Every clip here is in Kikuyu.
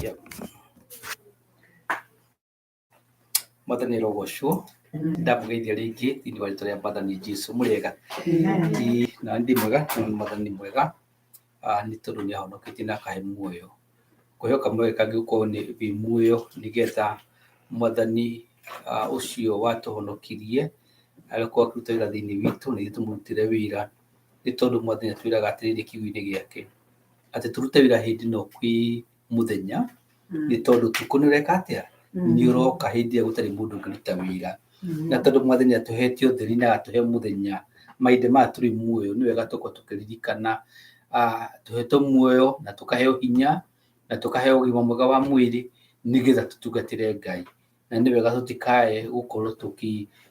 Yep. Mwathani arogocwo. Ndamũgeithia rĩngĩ thĩinĩ wa rĩtwa rĩa Mwathani Jesu. Mũrĩega? Na ndĩ mwega, na Mwathani nĩ mwega, nĩ tondũ nĩ ahonoketie na akahe muoyo. Kũheo kamweke kangĩ gũkorwo nĩ wĩ muoyo nĩgetha Mwathani ũcio watũhonokirie agĩkorwo akĩruta wĩra thĩinĩ witũ na ithuĩ tũmũrutĩre wĩra, nĩ tondũ Mwathani atwĩraga atĩrĩrĩ kiugo-inĩ gĩake, atĩ tũrute wĩra hĩndĩ ĩno kwĩ mũthenya, nĩ tondũ ũtukũ nĩ ũreka atĩa? Nĩ ũroka hĩndĩ ĩrĩa gũtarĩ mũndũ ũngĩruta wĩra. Na tondũ Mwathani atũhete ũtheri na agatũhe mũthenya, mahinda maya tũrĩ muoyo, nĩ wega tũkorwo tũkĩririkana tũhetwo muoyo na tũkaheo hinya na tũkaheo ũgima mwega wa mwĩrĩ nĩgetha tũtungatĩre Ngai. Na nĩ wega tũtikae gũkorwo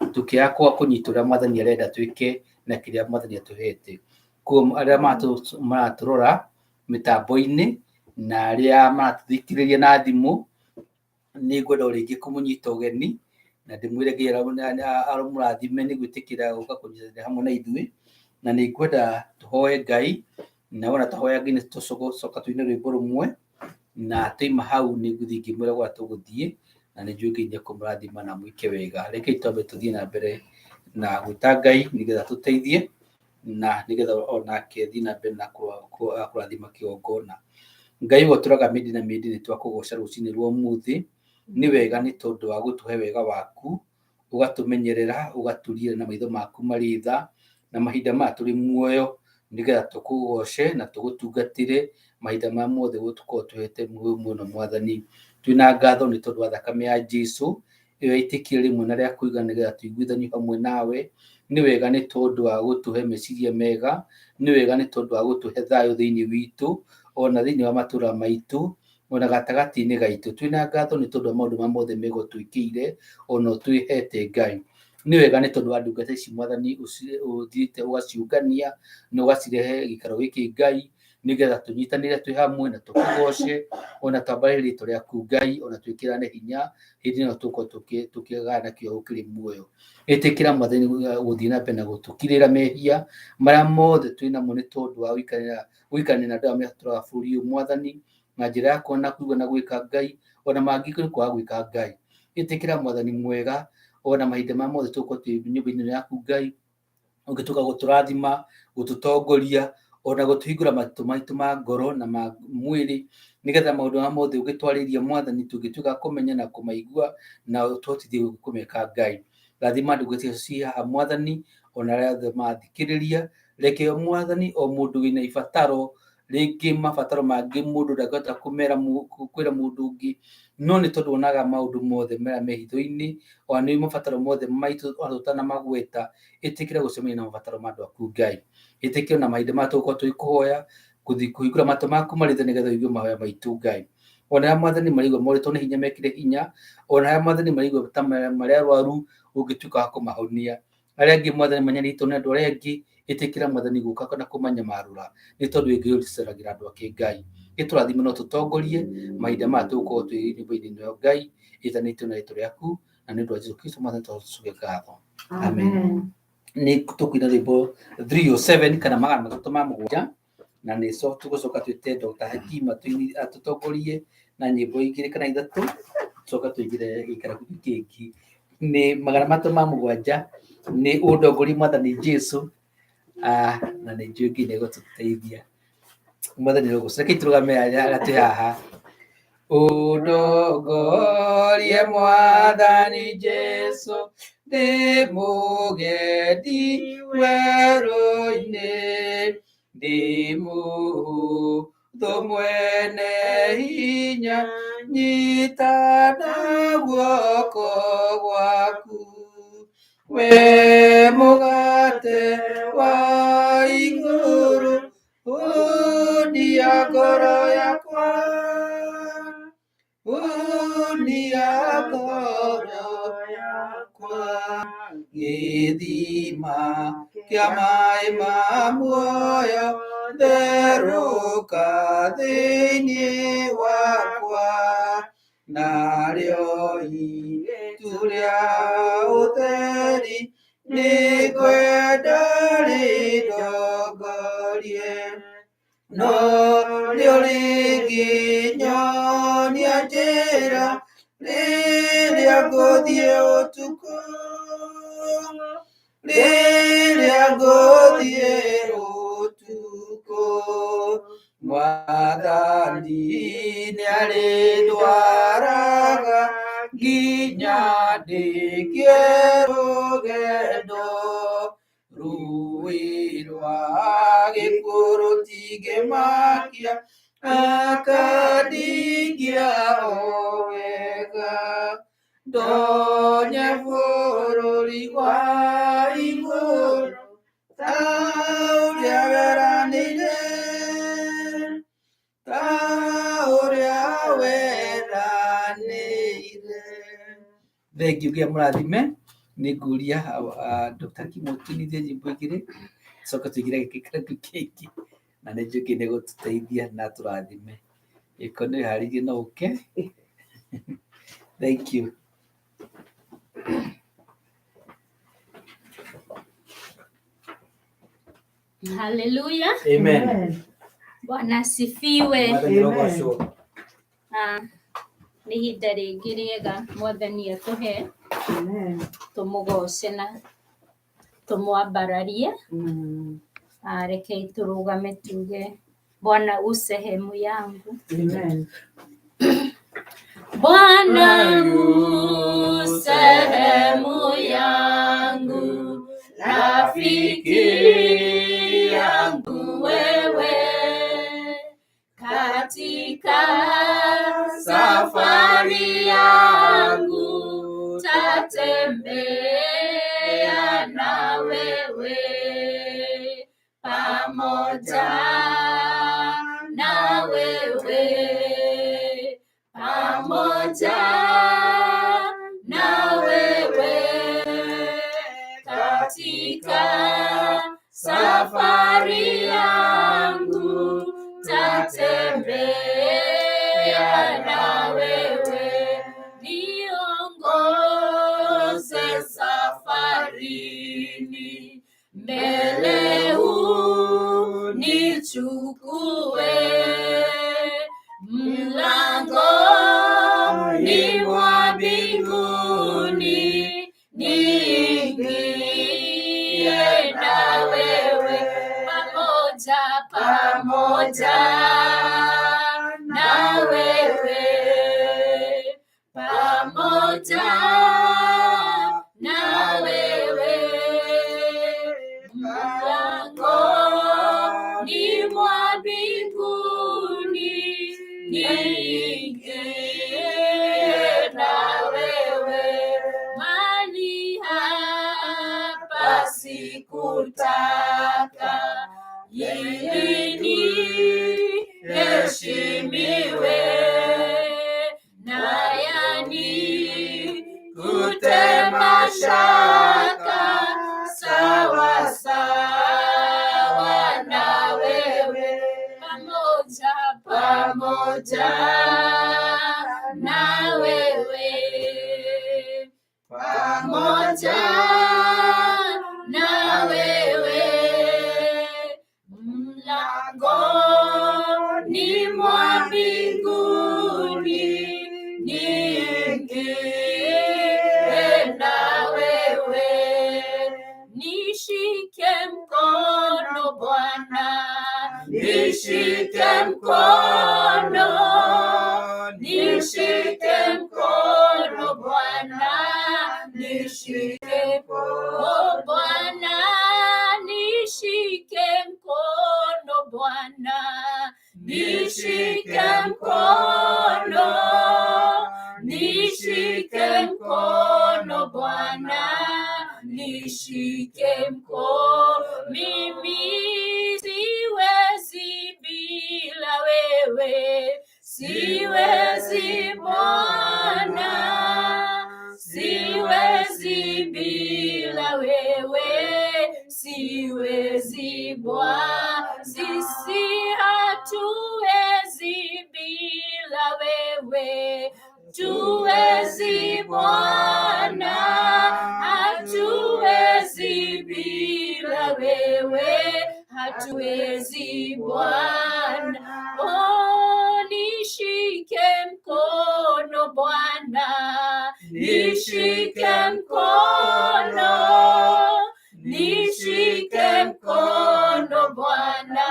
tũkĩaga kwaga kũnyita ũrĩa Mwathani arenda twĩke na kĩrĩa Mwathani atũhete. Koguo arĩa maratũrora mĩtambo-inĩ na arĩa maratũthikĩrĩria na thimũ, nĩ ngwenda o rĩngĩ kũmũnyita ũgeni na ndĩmwĩre Ngai aromũrathime nĩ gwĩtĩkĩra gũka kũnyitanĩra hamwe na ithuĩ. Na nĩ ngwenda tũhoe Ngai, na wona twahoya Ngai nĩ tũgũcoka tũine rwĩmbo rũmwe, na twaima hau nĩ ngũthiĩ ngĩmwĩra kũrĩa tũgũthiĩ, na nĩ njũĩ Ngai nĩ ekũmũrathima na amwĩke wega. Rekei twambe tũthiĩ na mbere na gwĩta Ngai nĩgetha atũteithie na nĩgetha onake athiĩ na mbere na kũrathima kĩgongona. Ngai we ũtũraga mĩndĩ na mĩndĩ nĩ twakũgoca rũcinĩ rwa ũmũthĩ, nĩ wega nĩ tondũ wa gũtũhe wega waku, ũgatũmenyerera, ũgatũrira na maitho maku marĩ tha, na mahinda maya tũrĩ muoyo nĩgetha tũkũgoce na tũgũtungatĩre mahinda maya mothe ũtũkorwo tũhete muoyo mũno Mwathani. Twĩna ngatho nĩ tondũ wa thakame ya Jesu ĩyo yaitĩkire rĩmwe na rĩa kũigana nĩgetha tũiguithanio hamwe nawe. Nĩ wega nĩ tondũ wa gũtũhe meciria mega, nĩ wega nĩ tondũ wa gũtũhe thayũ thĩinĩ witũ, ona thĩinĩ wa matũra maitũ, ona gatagatĩ-inĩ gaitũ. Twĩna ngatho nĩ tondũ wa maũndũ marĩa mothe mega ũtwĩkĩire, ona ũtwĩhete Ngai. Nĩ wega nĩ tondũ wa ndungata ici Mwathani ũthiĩte ũgaciũngania na ũgacirehe gĩikaro gĩkĩ Ngai, nĩgetha tũnyitanĩre twĩ hamwe na tũkũgoce, ona twambarĩre rĩtwa rĩaku Ngai, ona twĩkĩrane hinya hĩndĩ ĩno tũgũkorwo tũkĩgayana kĩoho kĩrĩ muoyo. Ĩtĩkĩra Mwathani gũthiĩ na mbere na gũtũkirĩra mehia marĩa mothe twĩ namo nĩ tondũ wa gũikarania na andũ aya matũraga bũrũri ũyũ Mwathani, na njĩra ya kuona, kũigua na gwĩka Ngai, ona mangĩ nĩ kwaga gwĩka Ngai. Ĩtĩkĩra Mwathani mwega, ona mahinda maya mothe tũgũkorwo twĩ nyũmba-inĩ ĩno yaku Ngai, ũngĩtuĩka gũtũrathima, gũtũtongoria, ona gũtũhingũra matũ maitũ ma ngoro na ma mwĩrĩ, nĩgetha maũndũ maya mothe ũngĩtwarĩria Mwathani tũngĩtuĩka a kũmenya na kũmaigua na ũtũhotithie kũmeka Ngai. Rathima ndungata icio ciĩ haha Mwathani, ona arĩa othe mathikĩrĩria, reke Mwathani o mũndũ wĩna ibataro, rĩngĩ mabataro mangĩ mũndũ ndangĩhota kũmera kwĩra mũndũ ũngĩ, no nĩ tondũ wonaga maũndũ mothe marĩa me hitho-inĩ, ona nĩ mabataro mothe maitũ ona tũtanamagweta, ĩtĩkĩra gũcemania na mabataro ma andũ aku Ngai. Ĩtĩkĩra ona mahinda maya tũgũkorwo tũgĩkũhoya, gũthiĩ kũhingũra matũ maku marĩ tha nĩgetha ũigue mahoya maitũ Ngai. Ona arĩa Mwathani maraigua morĩtwo nĩ hinya mekĩre hinya, ona arĩa Mwathani maraigua ta marĩ arwaru ũngĩtuĩka wa kũmahonia. Arĩa angĩ Mwathani manyarirĩtwo nĩ andũ arĩa angĩ, ĩtĩkĩra Mwathani gũka na kũmanyamarũra, nĩ tondũ wĩ Ngai ũceragĩra andũ ake Ngai. Gĩtũrathime na ũtũtongorie mahinda maya tũgũkorwo twĩ nyũmba-inĩ ĩno Ngai, ĩtanĩtio na rĩtwa rĩaku, na nĩ ũndũ wa Jesũ Kristo Mwathani twacũgia ngatho. Amen. Nĩ tũkũina rwĩmbo 307 kana 307 na nĩ tũgũcoka twĩte Dr. Hakim atũtongorie na nyĩmbo igĩrĩ kana ithatũ, tũcoka tũingĩre gĩikaro kĩngĩ. Nĩ 307 nĩ ũndongorie Mwathani Jesu, na nĩ njũĩ Ngai nĩ egũtũteithia. Mwathani arogocwo. Rekei tũrũgame arĩa twĩ haha. Ũndongorie Mwathani Jesu, ndĩ mũgendi werũ-inĩ, ndĩ mũhũthũ mwene hinya, nyita na guoko gwaku. We mũgate wa igũrũ, hunia ngoro yakwa, hunia ngoro yakwa, gĩthima kĩa maĩ ma muoyo, therũka thĩinĩ wakwa, narĩo itu rĩa ũtheri nĩngwenda rĩndongorie, no rĩo rĩngĩnyonia njĩra rĩrĩa ngũthiĩ ũtukũ, rĩrĩa ngũthiĩ ũtukũ. Mwathani nĩarĩndwaraga nginya ndĩkie rũgendo, rũĩ rwa gĩkuũ rũtingĩmakia, akandingia o wega. Ndonye bũrũri wa igũrũ ta ũrĩa weranĩire, ta ũrĩa weranĩire. Thengiũ ngai mũrathime. Nĩ ngũria Dr. Kimũtinithie nyĩmbo igĩrĩ coka tũingĩre gĩkĩro kĩngĩ na nĩ njũkĩ nĩ gũtũteithia na tũrathime. Ĩko nĩ harĩirie no ũke. Thank you. Haleluya. Amen. Bwana asifiwe. Mwathani arogocwo. Nĩ ihinda rĩngĩ rĩega Mwathani atũhe tũmũgoce na tũmwambararie. Rekei tũrũgame tuge Bwana u sehemu yangu. Bwana u sehemu yangu, rafiki yangu wewe, katika safari yangu tatembea na wewe, pamoja na wewe, pamoja na wewe, katika safari yangu tatembea na wewe, niongoze safarini, mbele unichukue, mlangoni mwa mbinguni niingie na wewe, pamoja pamoja na wewe, pamoja na wewe, mlangoni mwa mbinguni niingie na wewe, mali hapa sikutaka, ili niheshimiwe, na yani kutema shaka, sawa sawa na wewe, pamoja pamoja na wewe, pamoja na wewe, mlangoni mwa mbinguni niingie na wewe, nishike mkono Bwana, nishike mkono, nishike mkono Bwana, nishike mkono Bwana, nishike mkono Bwana, nishike mkono, nishike mkono Bwana, nishike mkono. Mimi siwezi bila wewe, siwezi Bwana, siwezi bila wewe, siwezi Bwana, sisi hatuwezi bila wewe, tuwezi Bwana, hatuwezi bila wewe, hatuwezi Bwana. Oh, nishike mkono Nishike mkono, nishike mkono Bwana,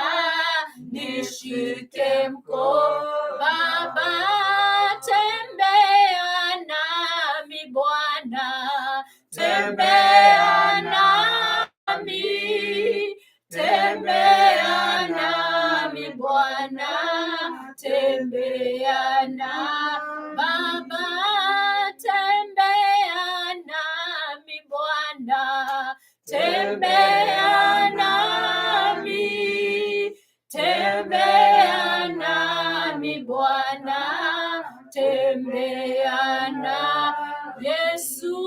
nishike mkono Baba, tembea nami Bwana, tembea nami, tembea nami Bwana, tembea na Baba, tembea nami Bwana, tembea nami, tembea nami Bwana, tembea na Yesu,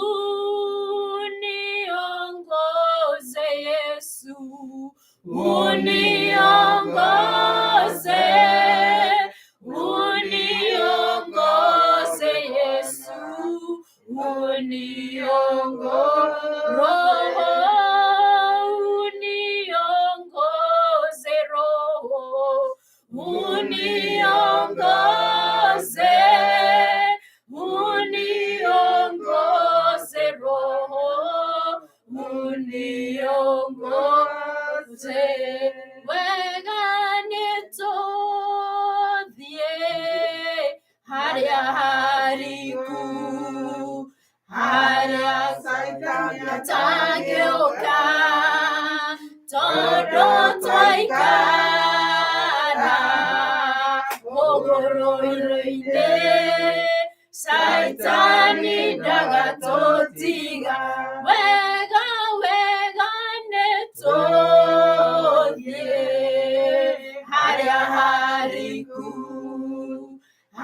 niongoze Yesu, uniongoze, uniongoze Yesu, uniongoze Roho, uniongoze Roho, uniongoze, uniongoze Roho, uniongoze wega nĩtũthiĩ harĩa hariku, harĩa atangĩũka, tondũ twaikara hũgũrũrũ-inĩ, Caitani ndagatũtiga. Wega wega nĩtũthiĩ harĩa hariku,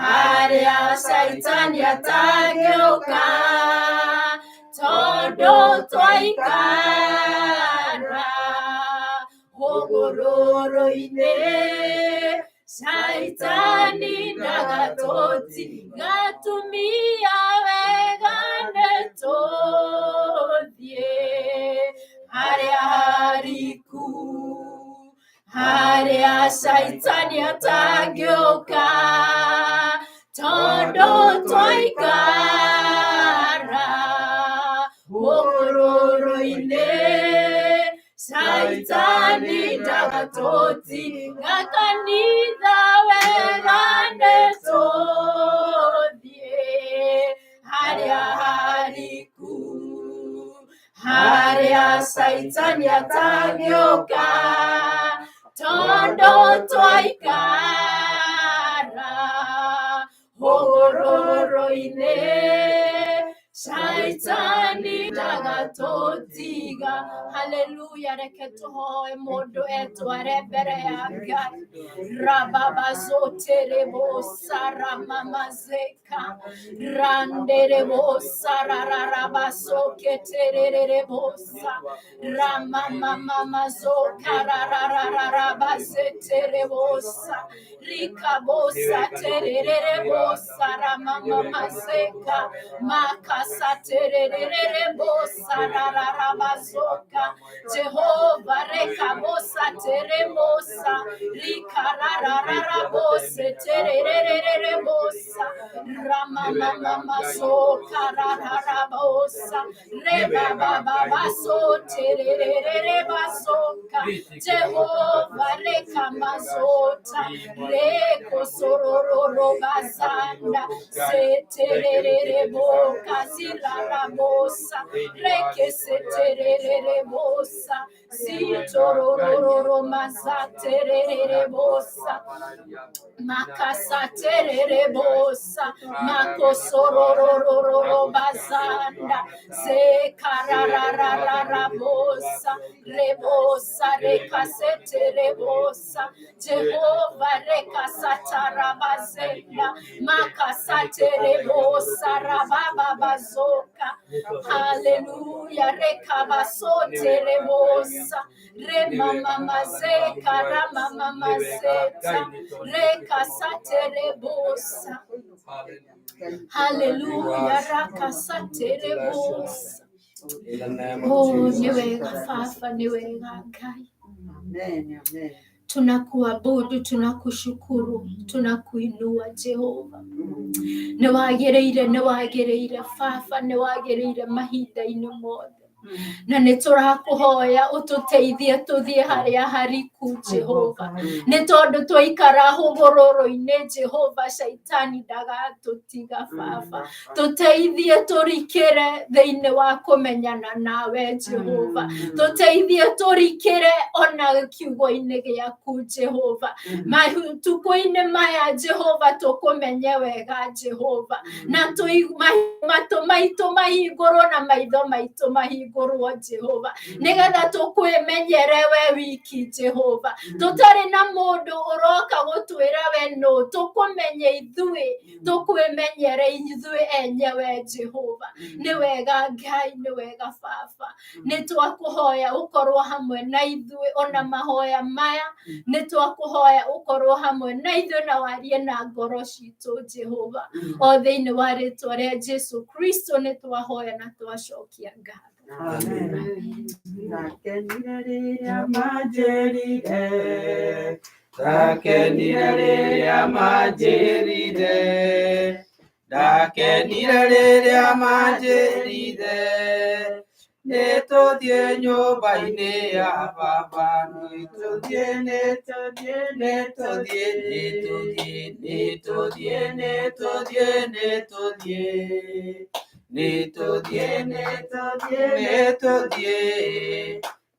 harĩa Caitani atangĩũka, tondũ twaikara hũgũrũrũ-inĩ, Caitani ndagatũtiga. Tumia wega nĩtũthiĩ harĩa hariku, harĩa Caitani atangĩũka, tondũ twaikara hũgũrũrũ-inĩ, Caitani ndagatũtiga. Kanitha wega nĩtũthiĩ harĩa hariku, harĩa Caitani atangĩũka, tondũ twaikara hũgũrũrũ-inĩ, Caitani ndagatũtiga. Haleluya, reke tũhoe mũndũ etware mbere ya Ngai. Rababazoterebosa ramamazeka randerebosa rararabasoketererebosa ramamamamazoka rarararabazeterebosa rikabosa tererebosa ramamamazeka makasatererebosa rararabazoka Jehova rekabosa teremosa rikararararabose tererererebosa ramamamamazoka rararabosa rebabababaso terererebasoka Jehova rekamazota rekosorororobazanda setererereboka zirarabosa rekesetererebosa zitorororomazatererebosa makasatererebosa makosorororobazanda zekararararabosa rebosa rekaseterebosa Jehova rekasatarabazenda makasaterebosa rabababazoka. Haleluya rekabasoterebosa remamamazeka ramamamazeta rekasaterebosa. Haleluya rakasaterebosa. In the name of Oh, Jesus. nĩ wega baba, nĩ wega Ngai. Amen, amen. Tunakuabudu, tunakushukuru, tunakuinua Jehova. Nĩ wagĩrĩire, nĩ wagĩrĩire Baba, nĩ wagĩrĩire mahinda-inĩ mothe. Na nĩ tũrakũhoya ũtũteithie tũthiĩ harĩa hariku Jehova. Nĩ tondũ twaikara hũgũrũrũ-inĩ Jehova, caitani ndagatũtiga Baba. Tũteithie tũrikĩre thĩinĩ wa kũmenyana nawe Jehova. Tũteithie tũrikĩre ona kiugo-inĩ gĩaku Jehova. Matukũ-inĩ maya Jehova tũkũmenye wega Jehova. Na matũ maitũ mahingũrwo na maitho maitũ mahingũrwo Jehova, nĩgetha tũkwĩmenyere we wiki Jehova, tũtarĩ na mũndũ ũroka gũtwĩra we nũ, tũkũmenye ithuĩ, tũkwĩmenyere ithuĩ enyewe Jehova. Nĩ wega Ngai, nĩ wega Baba, nĩ twakũhoya ũkorwo hamwe na ithuĩ ona mahoya maya, nĩ twakũhoya ũkorwo hamwe na ithuĩ na warie na ngoro citũ Jehova, o thĩinĩ wa rĩtwa rĩa Jesu Kristo nĩ twahoya na twacokia ngatho. Amen. Ndakenire rĩrĩa manjĩrire, ndakenire rĩrĩa manjĩrire, ndakenire rĩrĩa manjĩrire, nĩtũthiĩ nyũmba-inĩ ya Baba, nĩtũthiĩ, nĩtũthiĩ, nĩtũthiĩ, nĩtũthiĩ, nĩtũthiĩ, nĩtũthiĩ, nĩtũthiĩ, nĩtũthiĩ, nĩtũthiĩ, nĩtũthiĩ,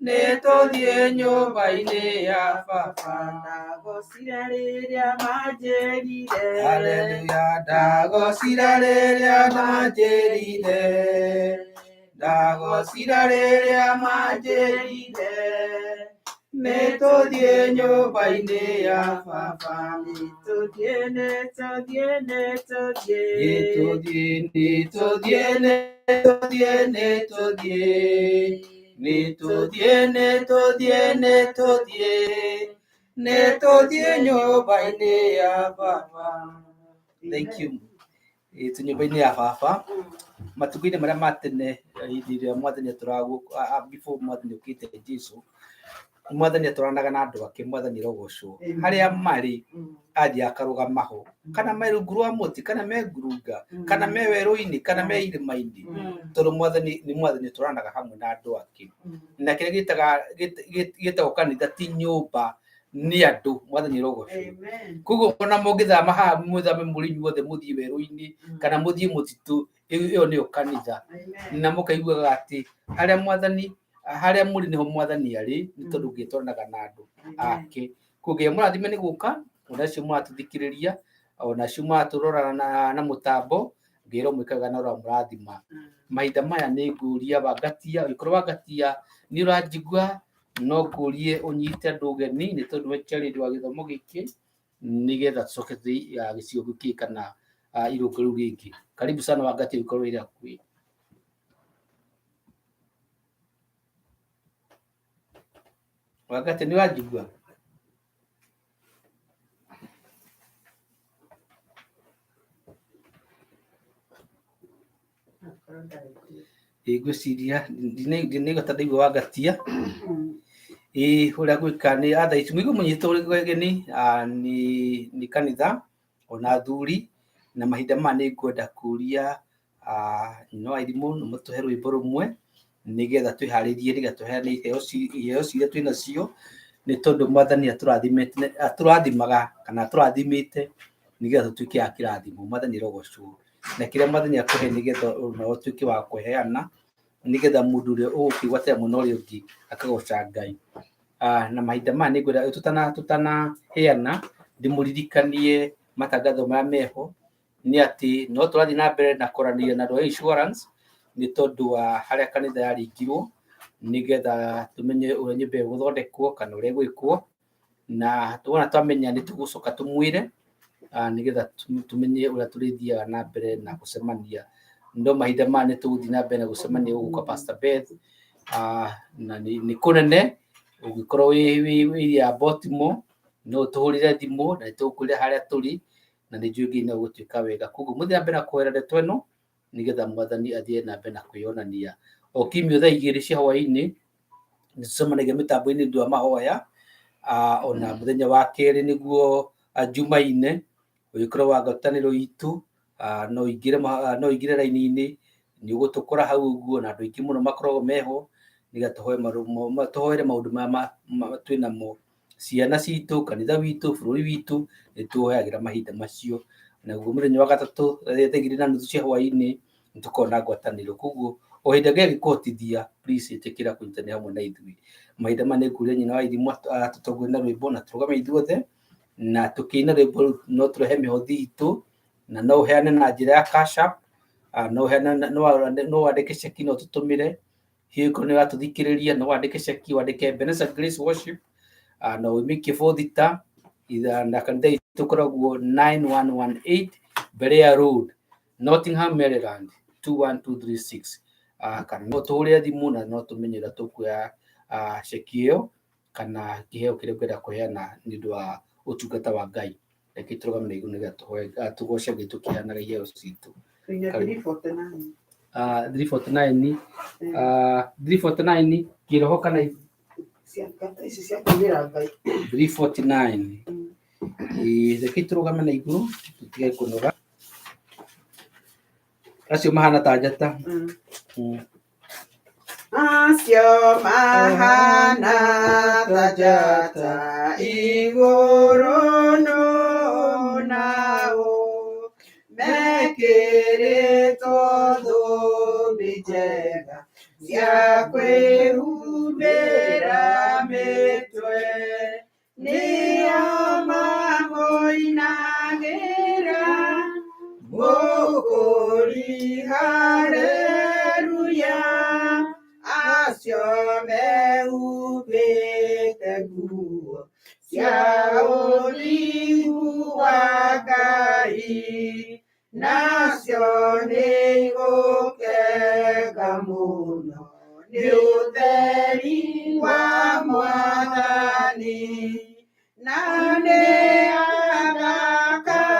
nĩtũthiĩ nyũmba-inĩ ya Baba. Ndagocire rĩrĩa manjĩrire, haleluya, ndagocire rĩrĩa manjĩrire, ndagocire rĩrĩa manjĩrire, nĩtũthiĩ nyũmba-inĩ ya Baba, nĩtũthiĩ, nĩtũthiĩ, nĩtũthiĩ, nĩtũthiĩ, nĩtũthiĩ, nĩtũthiĩ, nĩtũthiĩ, nĩtũthiĩ, nĩtũthiĩ, nĩtũthiĩ, nĩtũthiĩ nyũmba-inĩ ya Baba. Thank you. Tũ nyũmba-inĩ ya Baba, matukũ-inĩ marĩa ma tene, hĩndĩ ĩrĩa mwathani atũraga, before mwathani okĩte Jesu, mwathani atũranaga na andũ ake, mwathani arogocwo. Harĩa marĩ athiĩ akarũgama ho, kana me rungu rwa mũtĩ, kana me ngurunga, kana me werũ-inĩ, kana me irĩma-inĩ, tondũ mwathani nĩ mwathani ũtũranaga hamwe na andũ ake. Na kĩrĩa gĩtagwo kanitha ti nyũmba, nĩ andũ, mwathani arogocwo. Koguo ona mũngĩthama haha, mũthame mũrĩ inyuothe mũthiĩ werũ-inĩ kana mũthiĩ mũtitũ, ĩyo nĩyo kanitha. Na mũkaiguaga atĩ harĩa mwathani, harĩa mũrĩ nĩho mwathani arĩ, nĩ tondũ ngĩtwaranaga na andũ ake. Koguo mũrathime nĩ gũka, ona acio mũratũthikĩrĩria, ona acio mũratũrora na mũtambo, ngĩrwo mwĩkaga na ũramũrathima. Mahinda maya nĩ ngũria Wangatia, ũngĩkorwo Wangatia nĩ ũranjigua, no ngũrie ũnyite andũ ũgeni, nĩ tondũ we chairlady wa gĩthomo gĩkĩ, nĩgetha tũcoke tũthiĩ gĩcigo kĩu kana irũngo rĩu rĩngĩ. Karibu sana Wangatia, ũngĩkorwo wĩ hakuhĩ. Wangatia nĩ ũranjigua? Ngwĩciria ndinaigua ta ndaigua Wangatia. Ĩĩ ũrĩa gwĩka nĩ atha ici mũigue mũnyitĩtwo ũgeni nĩ kanitha ona athuri, na mahinda maya nĩ ngwenda kũria no arimũ no mũtũhe rwĩmbo rũmwe nĩgetha twĩharĩrie, nĩgetha tũheane iheo ciria twĩ nacio, nĩ tondũ mwathani atũrathimaga kana atũrathimĩte nĩgetha tũtuĩke a kĩrathimo. Mwathani arogocwo. Na kĩrĩa mwathani akũhe nĩgetha onawe ũtuĩke wa kũheana, nĩgetha mũndũ ũrĩa ũgũkĩgwatĩra mwena ũrĩa ũngĩ akagoca Ngai. Na mahinda maya nĩ ngwenda tũtanaheana ndĩmũririkanie matangatho marĩa meho, nĩ atĩ no tũrathiĩ na mbere na kwaranĩria na andũ a insurance, nĩ tondũ wa harĩa kanitha yaringirwo, nĩgetha tũmenye ũrĩa nyũmba ĩyo ĩgũthondekwo kana ũrĩa ĩgwĩkwo, na tuona twamenya nĩ tũgũcoka tũmwĩre, nĩgetha tũmenye ũrĩa tũrĩthiaga na mbere na gũcemania. No mahinda maya nĩ tũgũthiĩ na mbere na gũcemania gũkũ kwa Pastor Beth, na nĩ kũnene, ũngĩkorwo wĩ area ya Baltimore, no ũtũhũrĩre thimũ na nĩ tũgũkwĩra harĩa tũrĩ, na nĩ njũĩ Ngai no gũtuĩka wega. Koguo mũthiĩ na mbere na kũhoera ndeto ĩno, nĩgetha mwathani athiĩ na mbere na kwĩyonania. O kiumia thaa 2 cia hwaĩ-inĩ nĩ tũcemanagia mĩtambo-inĩ nĩ ũndũ wa mahoya, Ona muthenya wa kerĩ nĩguo Jumaine ũgĩkorwo wa ngwatanĩro itũ, no ingĩre no ingĩre raini-inĩ nĩ ũgũtũkora hau ũguo, na andũ aingĩ mũno makoragwo meho nĩgetha tũhoere maũndũ maya twĩ namo, ciana citũ, kanitha witũ, bũrũri witũ, nĩ tũhoyagĩra mahinda macio. Naguo mũthenya wa gatatũ thaa 2:30 cia hwaĩ-inĩ nĩ tũkoragwo na ngwatanĩro. Koguo o hĩndĩ Ngai angĩkũhotithia, please ĩtĩkĩra kũnyitanĩra hamwe na ithuĩ. Mahinda maya nĩ ngũria nyina wa Irimũ atũtongorie na rwĩmbo na tũrũgame ithuothe na tũkĩina rwĩmbo rũu no tũrehe mĩhothi itũ, na no ũheane na njĩra ya Cash App, no ũheane, no wandĩke ceki no tũtũmĩre. Hihi korwo nĩ ũratũthikĩrĩria no wandĩke ceki, wandĩke Ebenezer Grace Worship, na ũmĩikie bothita na kanitha itũ ĩkoragwo 9118 Berea Road, Nottingham, Maryland 21236. Kana no tũhũre thimũ na no tũmenye ũrĩa tũkuoya ceki ĩyo kana kĩheo kĩrĩa ũkwenda kũheana nĩ ũndũ wa ũtungata wa Ngai. Reke tũrũgame na igũrũ nĩgetha tũhoe, tũgoce Ngai tũkĩheanaga iheo citũ. 349. 349, 349 kĩroho kana ici cia kũinĩra Ngai. 349. Reke tũrũgame na igũrũ tũtige kũnoga. Acio mahana ta njata. Acio mahana ta njata igũrũ nao mekĩrĩtwo thũmbĩ njega cia kwĩhumbĩra mĩtwe, nĩo mamũinagĩra Mũkũri haleluya, acio mehumbĩte nguo cia ũthingu wa Ngai, nacio nĩ igũkenga mũno nĩ ũtheri wa Mwathani, na nĩ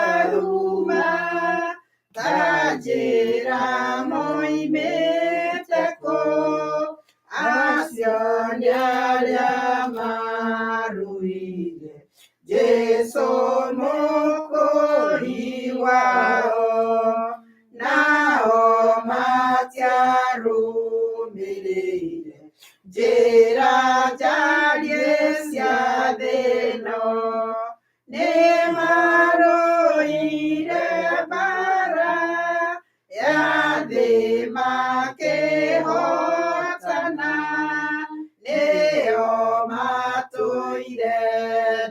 agakaruma ta njĩra moimĩte kũ, acio nĩ arĩa marũire Jesũ Mũkũri wao, nao matiarũmĩrĩire njĩra njarie cia thĩ-ĩno, nĩ marũire mbara ya thĩ makĩhotana, nĩo matũire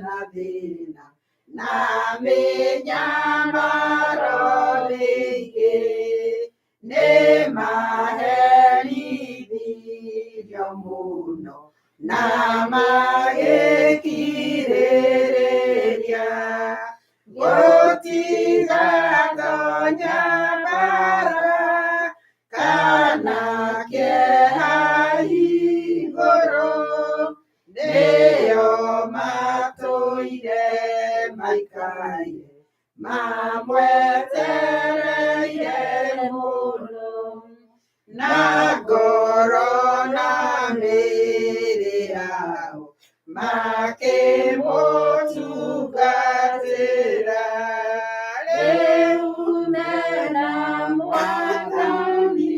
na thĩna na mĩnyamaro mĩingĩ, nĩ maherithirio mũno na magĩkirĩrĩria, gũtigatonya mbara kana kĩeha igũrũ, nĩo matũire maikaire mamwetereire mũno, na ngoro na mĩĩrĩ yao makĩmũtungatĩra. Rĩu mena Mwathani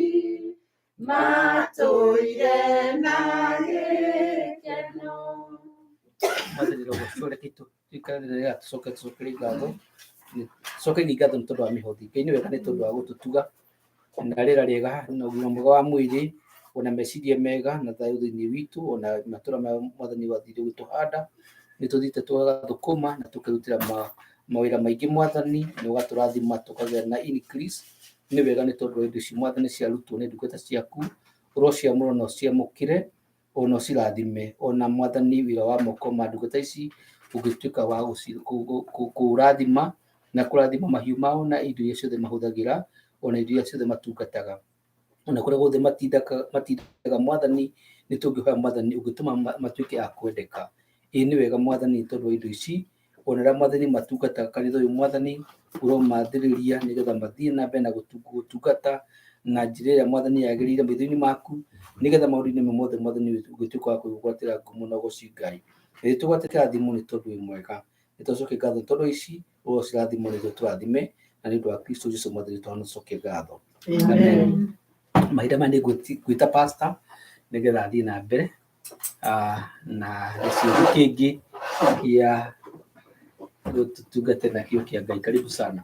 matũire na gĩkeno. Mwathani rogocwo, reke tũikare nĩgetha tũcoke tũcokerie ngatho, tũcokerie ngatho nĩ tondũ wa mĩhothi. Ngai nĩ wega nĩ tondũ wa gũtũtuga na rĩera rĩega na ũgima mwega wa mwĩrĩ, ona meciria mega na thayũ thĩinĩ witũ, ona matũra maya Mwathani wathire gũtũhanda, nĩ tũthiĩte tũgathũkũma na tũkerutĩra mawĩra maingĩ Mwathani, nĩ ũgatũrathima tũkagĩa na increase. Nĩ wega nĩ tondũ wa indo ici Mwathani ciarutwo nĩ ndungata ciaku, ũrociamũra na ũciamũkĩre, ona ũcirathime, ona Mwathani wĩra wa moko ma ndungata ici ũngĩtuĩka wa kũrathima na kũrathima mahiũ mao na indo iria ciothe mahũthagĩra, ona indo iria ciothe matungataga, ona kũrĩa guothe matindaga Mwathani, nĩ tũngĩhoya Mwathani ũngĩtũma matuĩke a kwendeka. Ĩĩ nĩ wega Mwathani nĩ tondũ wa indo ici, ona arĩa Mwathani matungataga kanitha ũyũ Mwathani ũromathĩrĩria nĩgetha mathiĩ na mbere na gũtungata na njĩra ĩrĩa Mwathani yagĩrĩire maitho-inĩ maku, nĩgetha maũndũ-inĩ mothe Mwathani ũngĩtuĩka wa kwĩgwatĩra ngumo na ũgoci Ngai. Nĩ tũgwate kĩrathimo nĩ tondũ wĩ mwega. Nĩ twacokia ngatho tondũ ici ũgũcirathimo nĩguo tũrathime na nĩ ũndũ wa Kristo Jesu mwathani witũ tũcokie ngatho. Amen. Mahinda maya nĩ ngwĩta pastor nĩgetha athiĩ na mbere na gĩcigo kĩngĩ gĩa gũtungata nakĩo kĩa Ngai. Karibu sana.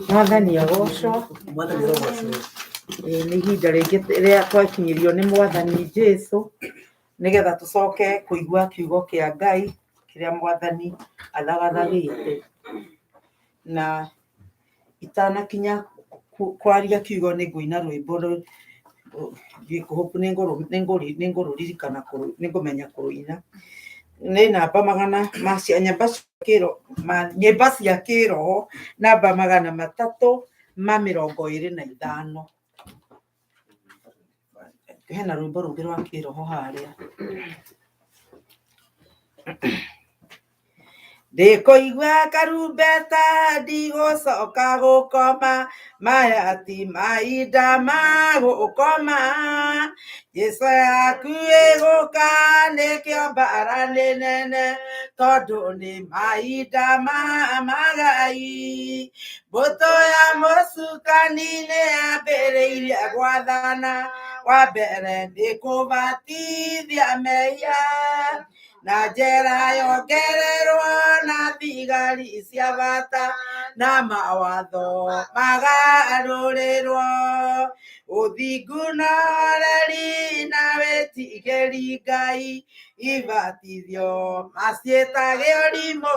Mwathani agocwo. Mwathani arogocwo. Ĩĩ, nĩ ihinda rĩngĩ rĩa twakinyĩrio nĩ mwathani Jesu nĩgetha tũcoke kũigua kiugo kĩa Ngai kĩrĩa mwathani athagathagĩte. Na itanakinya kwaria kiugo nĩ ngũina rwĩmbo nĩ ngũrũririkana nĩ ngũmenya kũrũina. Nĩ namba magana ma cia nyĩmba cia kĩro nyĩmba cia kĩroho namba 325. Hena rwĩmbo rũngĩ rwa kĩroho harĩa. Ndĩkũigua karumbeta ndigũcoka gũkoma, maya ti mahinda ma gũkoma. Jesũ akuĩ gũka nĩkĩo mbara nĩ nene, tondũ nĩ mahinda ma magai. Mbũtũ ya mũcukani nĩ yambĩrĩirie gwathana, wa mbere nĩ kũbatithia mehia na njera yongererwo na thigari cia bata na mawatho magarũrĩrwo. Ũthingu na ũreri na wĩtigĩri Ngai ibatithio maciĩtage ũrimũ,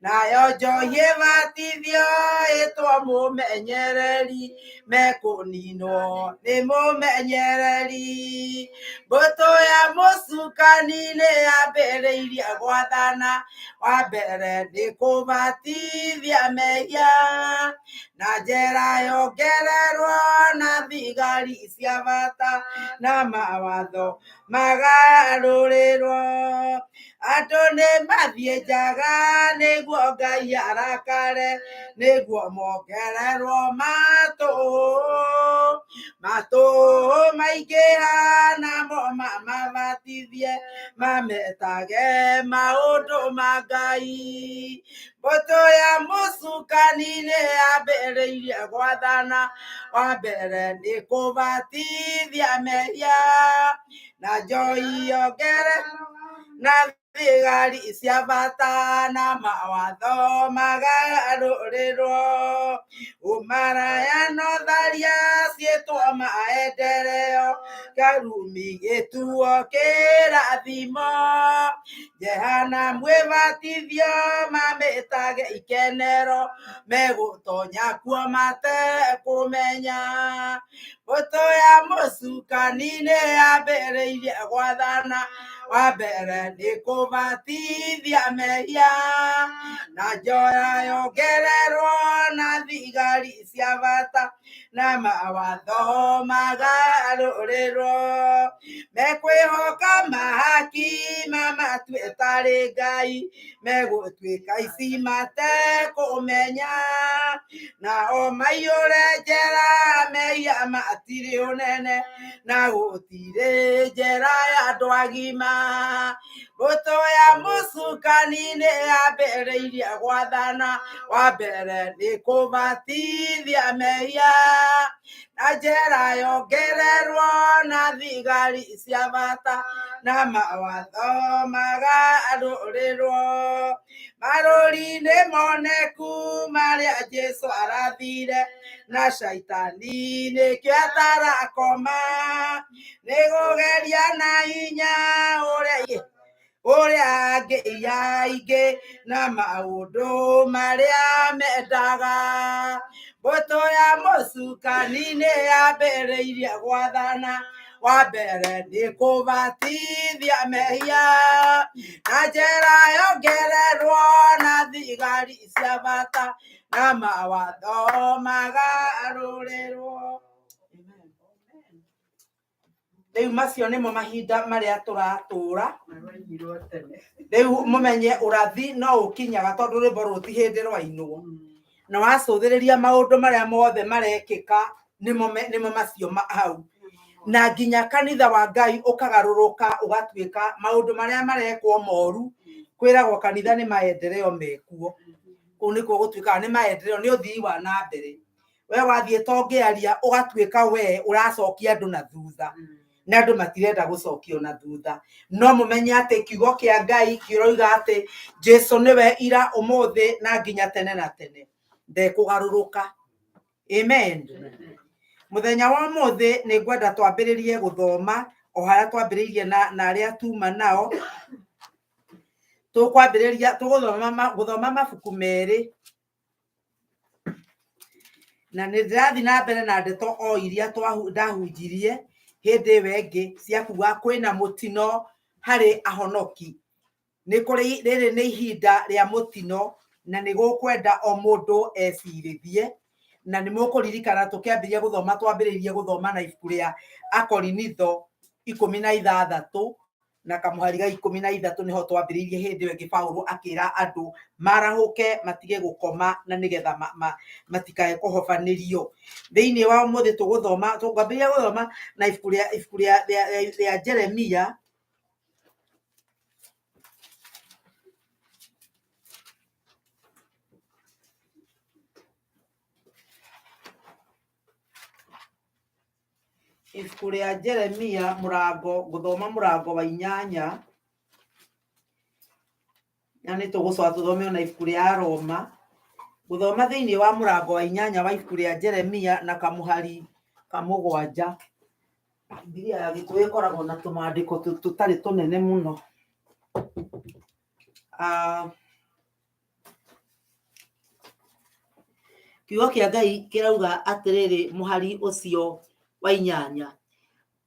nayo njohi ĩbatithio ĩtwo mũmenyereri, mekũninwo nĩ mũmenyereri. Mbũtũ ya mũcukani nĩ yambĩrĩirie gwathana, wa mbere nĩ kũbatithia mehia na njera yongererwo na thigari cia bata na mawatho magarũrĩrwo. Andũ nĩ mathiĩ njaga nĩguo Ngai arakare, nĩguo mongererwo matũ matũ maingĩha namo mamabatithie mametage maũndũ ma Ngai. Mbũtũ ya mũcukani nĩ yambĩrĩirie gwathana, wa mbere nĩ kũbatithia mehia na njohi yongere na thigari cia bata na mawatho magarũrĩrwo. Ũmaraya na ũtharia ciĩtwo maendeleo, karumi gĩtuo kĩrathimo. Jehanamu ĩbatithio mamĩtage ikenero, megũtonya kuo matekũmenya. Mbũtũ ya mũcukani nĩ yambĩrĩirie gwathana, wa mbere nĩ kũbatithia mehia na njoya yongererwo na thigari cia bata na mawatho magarũrĩrwo. Mekwĩhoka mahaki mamatue tarĩ Ngai, megũtuĩka ici matekũmenya, nao maiyũre njera mehia matirĩ ũnene na gũtirĩ njera ya andũ agima. Mbũtũ ya mũcukani nĩ yambĩrĩirie gwathana, wa mbere nĩ kũbatithia mehia na njera yongererwo na thigari cia bata na mawatho magarũrĩrwo. Marũri nĩ moneku marĩa Jesũ arathire, na caitani nĩkĩo atarakoma, nĩ kũgeria na hinya ũrĩa ũrĩa angĩiya aingĩ na maũndũ marĩa mendaga. Mbũtũ ya mũcukani nĩ yambĩrĩirie gwathana, wa mbere nĩ kũbatithia mehia na njera yongererwo na thigari cia bata na mawatho magarũrĩrwo. Rĩu macio nĩmo mahinda marĩa tũratũra. Rĩu mũmenye ũrathi no ũkinyaga tondũ rwĩmbo rũrũ ti hĩndĩ rwainwo. Na wacũthĩrĩria maũndũ marĩa mothe marekĩka nĩmo macio hau. Na nginya kanitha wa Ngai ũkagarũrũka ũgatuĩka maũndũ marĩa marekwo moru kwĩragwo kanitha nĩ maendeleo mekuo. Kũu nĩkuo gũtuĩkaga nĩ maendeleo, nĩ ũthii wa na mbere. We wathiĩ ta ũngĩaria ũgatuĩka we ũracokia andũ na thutha. Na andũ matirenda gũcokio na thutha. No mũmenye atĩ kiugo kĩa Ngai kĩroiga atĩ Jesu nĩwe ira ũmũthĩ na nginya tene na tene. Ndekũgarũrũka. Amen. Mũthenya wa ũmũthĩ nĩ ngwenda twambĩrĩrie gũthoma o harĩa twambĩrĩirie na arĩa tuma nao. Tũkwambĩrĩria tũgũthoma gũthoma mabuku merĩ. Na nĩ ndĩrathiĩ na mbere na ndeto o iria ndahunjirie hĩndĩ ĩyo ĩngĩ cia kuga kwĩna mũtino harĩ ahonoki. Nĩ kũrĩ rĩrĩ nĩ ihinda rĩa mũtino na nĩ gũkwenda o mũndũ ecirithie. Na nĩ mũkũririkana tũkĩambĩrĩria gũthoma twambĩrĩirie gũthoma na ibuku rĩa Akorinitho 16 na kamũhari ga 13 nĩho twambĩrĩirie hĩndĩ ĩyo ĩngĩ Paũlũ akĩra andũ marahũke matige gũkoma na nĩgetha matikae kũhobanĩrio. Thĩinĩ wa ũmũthĩ tũgũthoma tũkwambĩrĩria gũthoma na ibuku rĩa Jeremia ibuku rĩa Jeremia mũrango gũthoma mũrango wa 8 na nĩ tũgũcoka tũthome ona ibuku rĩa Roma gũthoma thĩinĩ wa mũrango wa 8 wa ibuku rĩa Jeremia na kamũhari ka 7. Bibilia ya Gĩkũyũ ĩkoragwo na tũmandĩko tũtarĩ tũnene mũno. Kiugo kĩa Ngai kĩrauga atĩrĩrĩ mũhari ũcio wa 8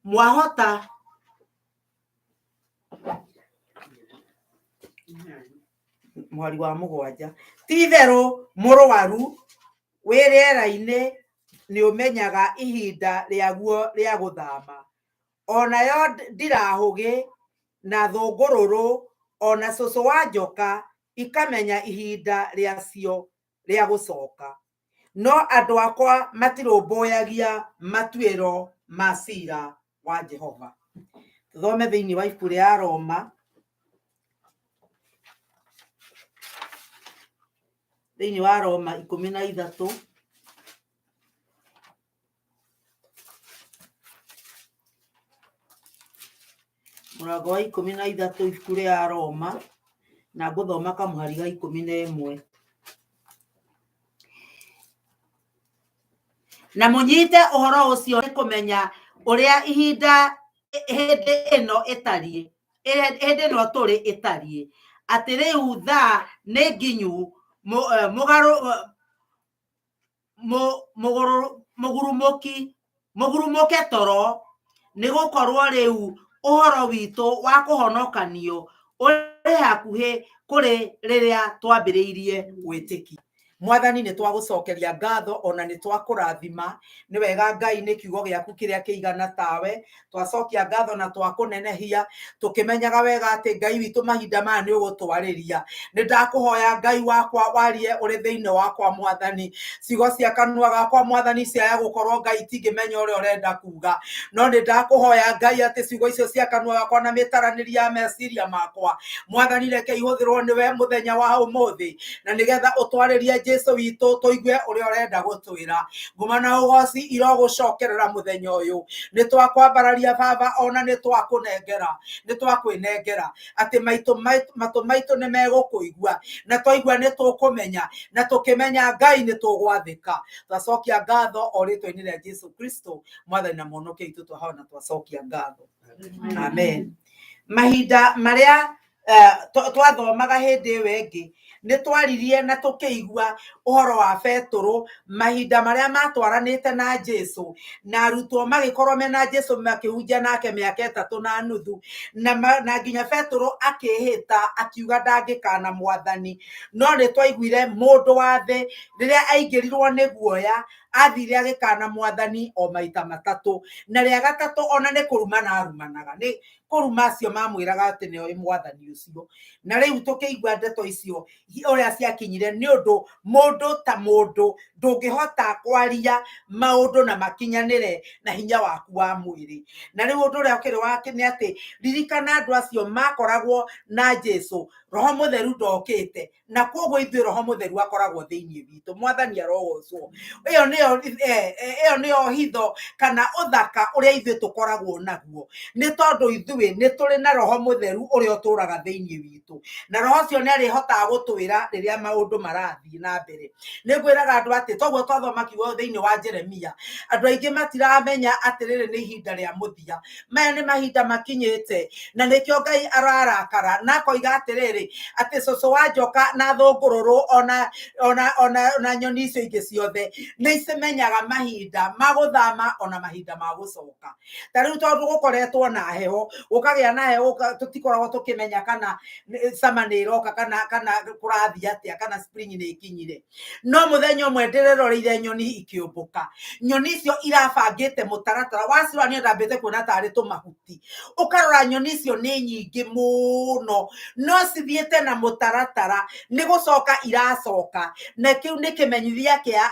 mwahota mũhari wa 7 ti itherũ mũrwaru wĩ rĩera-inĩ nĩ ũmenyaga ihinda rĩaguo rĩa gũthama onayo ndirahũgĩ na thũngũrũrũ ona cũcũ wa njoka ikamenya ihinda rĩacio rĩa gũcoka no andũ akwa matirũmbũyagia matuĩro ma cira wa Jehova. Tũthome thĩinĩ wa ibuku rĩa Roma thĩinĩ wa Roma 13 mũrango wa 13 ibuku rĩa Roma na ngũthoma kamũhari ga 11. Na mũnyite ũhoro ũcio nĩ kũmenya ũrĩa ihinda hĩndĩ ĩno ĩtariĩ hĩndĩ ĩno tũrĩ ĩtariĩ atĩ rĩu thaa nĩ nginyu mũgurumũke toro nĩ gũkorwo rĩu ũhoro witũ wa kũhonokanio ũrĩ hakuhĩ kũrĩ rĩrĩa twambĩrĩirie gwĩtĩkia. Mwathani nĩ twagũcokeria ngatho ona nĩ twakũrathima nĩ wega Ngai nĩ kiugo gĩaku kĩrĩa kĩigana tawe twacokia ngatho na twakũnenehia tũkĩmenyaga wega atĩ Ngai witũ mahinda maya nĩ ũgũtwarĩria. Nĩ ndakũhoya Ngai wakwa warie ũrĩ thĩinĩ wakwa Mwathani ciugo cia kanua gakwa Mwathani ciaya gũkorwo Ngai itingĩmenya ũrĩa ũrenda kuga no nĩ ndakũhoya Ngai atĩ ciugo icio cia kanua gakwa na mĩtaranĩrie ya meciria makwa Mwathani reke ihũthĩrwo nĩwe mũthenya wa ũmũthĩ na nĩgetha ũtwarĩrie Jesu witũ tũigue ũrĩa ũrenda gũtwĩra. Nguma na ũgoci irogũcokerera mũthenya ũyũ. Nĩ twakwambararia Baba ona nĩ twakũnengera nĩ twakwĩnengera atĩ matũ maitũ nĩ megũkũigua na twaigua nĩ tũkũmenya na tũkĩmenya Ngai nĩ tũgwathĩka. Twacokia ngatho o rĩtwa-inĩ rĩa Jesu Kristo Mwathani na Mũhonokia witũ twahoya na twacokia ngatho. Amen. Mahinda marĩa twathomaga hĩndĩ ĩyo ĩngĩ nĩ twaririe na tũkĩigua ũhoro wa Betũrũ mahinda marĩa matwaranĩte na Jesu na arutwo magĩkorwo mena Jesu makĩhunjia nake mĩaka 3.5 na nginya Betũrũ akĩĩhĩta akiuga ndangĩkana Mwathani. No nĩ twaiguire mũndũ wa thĩ rĩrĩa aingĩrirwo nĩ guoya Athire agĩkana mwathani o maita matatũ, na rĩa gatatũ ona nĩ kũrumana arumanaga, nĩ kũruma acio mamwĩraga atĩ nĩoĩ mwathani ũcio. Na rĩu tũkĩigua ndeto icio ũrĩa ciakinyire, nĩ ũndũ mũndũ ta mũndũ ndũngĩhota kwaria maũndũ na makinyanĩre na hinya waku wa mwĩrĩ. Na rĩu ũndũ ũrĩa ũkĩrĩ wake nĩ atĩ ririkana andũ acio makoragwo na Jesu, Roho Mũtheru ndokĩte, na koguo ithuĩ Roho Mũtheru akoragwo thĩinĩ witũ. Mwathani arogocwo. Ĩyo nĩyo ĩyo nĩyo hitho kana ũthaka ũrĩa ithuĩ tũkoragwo naguo, nĩ tondũ ithuĩ nĩ tũrĩ na Roho Mũtheru ũrĩa ũtũraga thĩinĩ witũ, na Roho ũcio nĩ arĩhotaga gũtwĩra rĩrĩa maũndũ marathiĩ na mbere. Nĩ ngwĩraga andũ atĩ toguo twathoma kiugo thĩinĩ wa Jeremia, andũ aingĩ matiramenya atĩ rĩrĩ nĩ ihinda rĩa mũthia. Maya nĩ mahinda makinyĩte, na nĩkĩo Ngai ararakara na akoiga atĩrĩrĩ, atĩ cũcũ wa njoka na thũngũrũrũ ona ona ona ona nyoni icio ingĩ ciothe nĩ icimenyaga mahinda ma gũthama ona mahinda ma gũcoka. Ta rĩu tondũ gũkoretwo na heho, gũkagĩa na heho, tũtikoragwo tũkĩmenya kana summer nĩ ĩroka kana kũrathiĩ atĩa, kana spring nĩ ĩkinyire. No mũthenya ũmwe ndĩreroreire nyoni ikĩũmbũka, nyoni icio irabangĩte mũtaratara wacirora, niĩ ndambĩte kuona tarĩ tũmahuti, ũkarora nyoni icio nĩ nyingĩ mũno, no cithiĩte na mũtaratara, nĩ gũcoka iracoka, na kĩu nĩ kĩmenyithia kĩa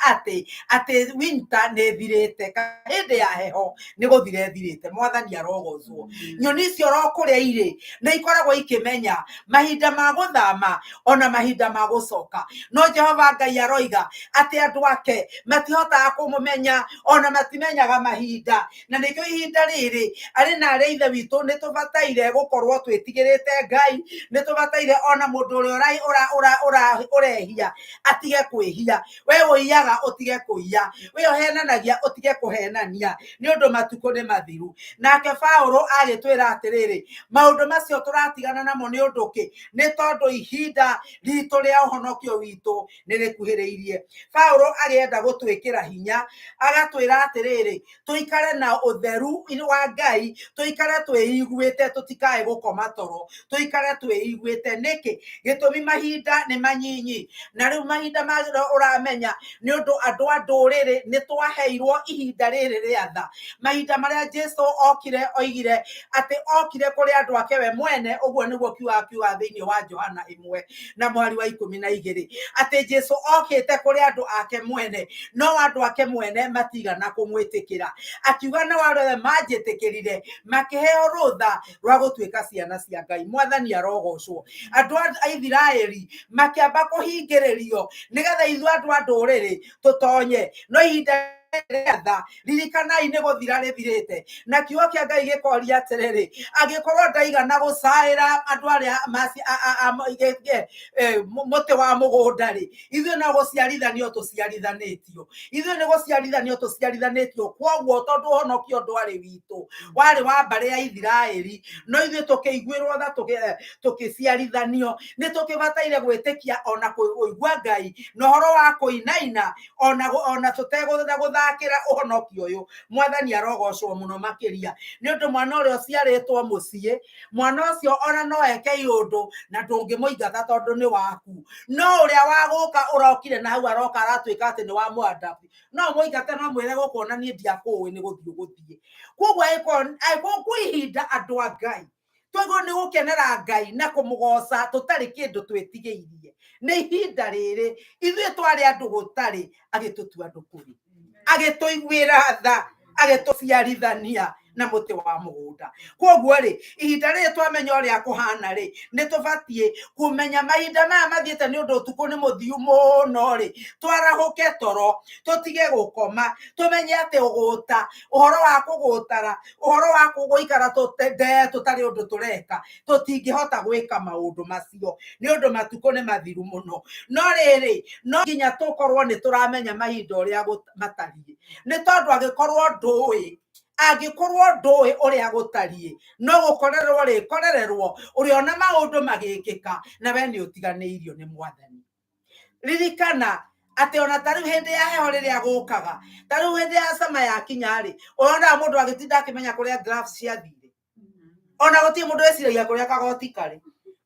atĩ winter nĩ ĩthirĩte, hĩndĩ ya heho nĩ gũthira ĩthirĩte. Mwathani arogocwo. Nyoni icio oro kũrĩa irĩ nĩ ikoragwo ikĩmenya mahinda ma gũthama ona mahinda ma gũcoka. No Jehova Ngai aroiga atĩ andũ ake matihotaga kũmũmenya ona matimenyaga mahinda, na nĩkĩo ihinda rĩrĩ arĩ na arĩ ithe witũ nĩ tũbataire gũkorwo twĩtigĩrĩte Ngai, nĩ tũbataire ona mũndũ ũrĩa ũrehia atige kwĩhia, we ũiyaga ũtige kũiya, we ũhenanagia ũtige kũhenania, nĩ ũndũ matukũ nĩ mathiru. Nake Paũlũ agĩtwĩra atĩrĩrĩ, maũndũ macio tũratigana namo nĩ ũndũ kĩ? Nĩ tondũ ihinda ritũ rĩa ũhonokio witũ nĩ rĩkuhĩrĩirie. Paũlũ agĩenda gũtwĩkĩra hinya, agatwĩra atĩrĩrĩ, tũikare na ũtheru wa Ngai, tũikare twĩiguĩte, tũtikae gũkoma toro, tũikare twĩiguĩte. Nĩkĩ? Gĩtũmi mahinda nĩ manyinyi, na rĩu mahinda ma ũramenya nĩ ũndũ andũ a ndũrĩrĩ nĩ twaheirwo ihinda rĩrĩ rĩa tha. Mahinda marĩa Jesu okire, oigire atĩ okire kũrĩ andũ ake we mwene, ũguo nĩguo kiuga thĩinĩ wa Johana 1 na mweri wa 12, atĩ Jesu okĩte kũrĩ andũ ake mwene, no andũ ake mwene matigana kũmwĩtĩkĩra. Akiuga na arĩa othe manjĩtĩkĩrire makĩheo rũtha rwa gũtuĩka ciana cia Ngai. Mwathani arogocwo. Andũ a Isiraeli makĩamba kũhingĩrĩrio nĩgetha ithuĩ andũ a ndũrĩrĩ tũtonye, no ihinda rĩa tha ririkanai nĩ gũthira rĩthirĩte. Na kiugo kĩa Ngai gĩkoria atĩrĩrĩ, angĩkorwo ndaigana gũcaĩra andũ arĩa mũtĩ wa mũgũnda rĩ, ithuĩ no gũciarithanio tũciarithanĩtio, ithuĩ nĩ gũciarithanio tũciarithanĩtio. Kwoguo tondũ ũhonokio ndwarĩ witũ, warĩ wa mbarĩ ya Isiraeli, no ithuĩ tũkĩiguĩrwo tha, tũkĩciarithanio, nĩ tũkĩbataire gwĩtĩkia ona kũigua Ngai na ũhoro wa kũinaina ona tũtegũtha gũthakĩra ũhonokio ũyũ. Mwathani arogocwo mũno makĩria, nĩ ũndũ mwana ũrĩa ũciarĩtwo mũciĩ, mwana ũcio ona no eke iũndũ na ndũngĩmũingata tondũ nĩ waku, no ũrĩa wa gũka ũrokire na hau aroka aratuĩka atĩ nĩ wa mũadapt, no mũingate, no mwĩre gũkũ ona niĩ ndiakũĩ, nĩ gũthiĩ ũgũthiĩ. Koguo angĩkorwo kwĩ ihinda andũ a Ngai twagĩrĩirwo nĩ gũkenera Ngai na kũmũgoca tũtarĩ kĩndũ twĩtigĩirie, nĩ ihinda rĩrĩ ithuĩ twarĩ andũ gũtarĩ, agĩtũtua andũ kũrĩ, agĩtũiguĩra tha, agĩtũciarithania na mũtĩ wa mũgũnda. Koguo rĩ, ihinda rĩrĩ twamenya ũrĩa kũhana rĩ, nĩ tũbatiĩ kũmenya mahinda maya mathiĩte, nĩ ũndũ ũtukũ nĩ mũthiu mũno rĩ, twarahũke toro, tũtige gũkoma, tũmenye atĩ ũgũta, ũhoro wa kũgũtara, ũhoro wa gũikara tũtarĩ ũndũ tũreka, tũtingĩhota gwĩka maũndũ macio, nĩ ũndũ matukũ nĩ mathiru mũno. No rĩrĩ, no nginya tũkorwo nĩ tũramenya mahinda ũrĩa matariĩ, nĩ tondũ angĩkorwo ndũĩ, angĩkorwo ndũĩ ũrĩa gũtariĩ, no gũkorerwo rĩkorererwo ũrĩona maũndũ magĩkĩka na we nĩ ũtiganĩirio nĩ Mwathani. Ririkana atĩ ona ta rĩu hĩndĩ ya heho rĩrĩa gũkaga, ta rĩu hĩndĩ ya summer yakinya rĩ, ũronaga mũndũ agĩtinda akĩmenya kũrĩa gloves ciathire, ona gũtirĩ mũndũ wĩciragia kũrĩa kagoti karĩ.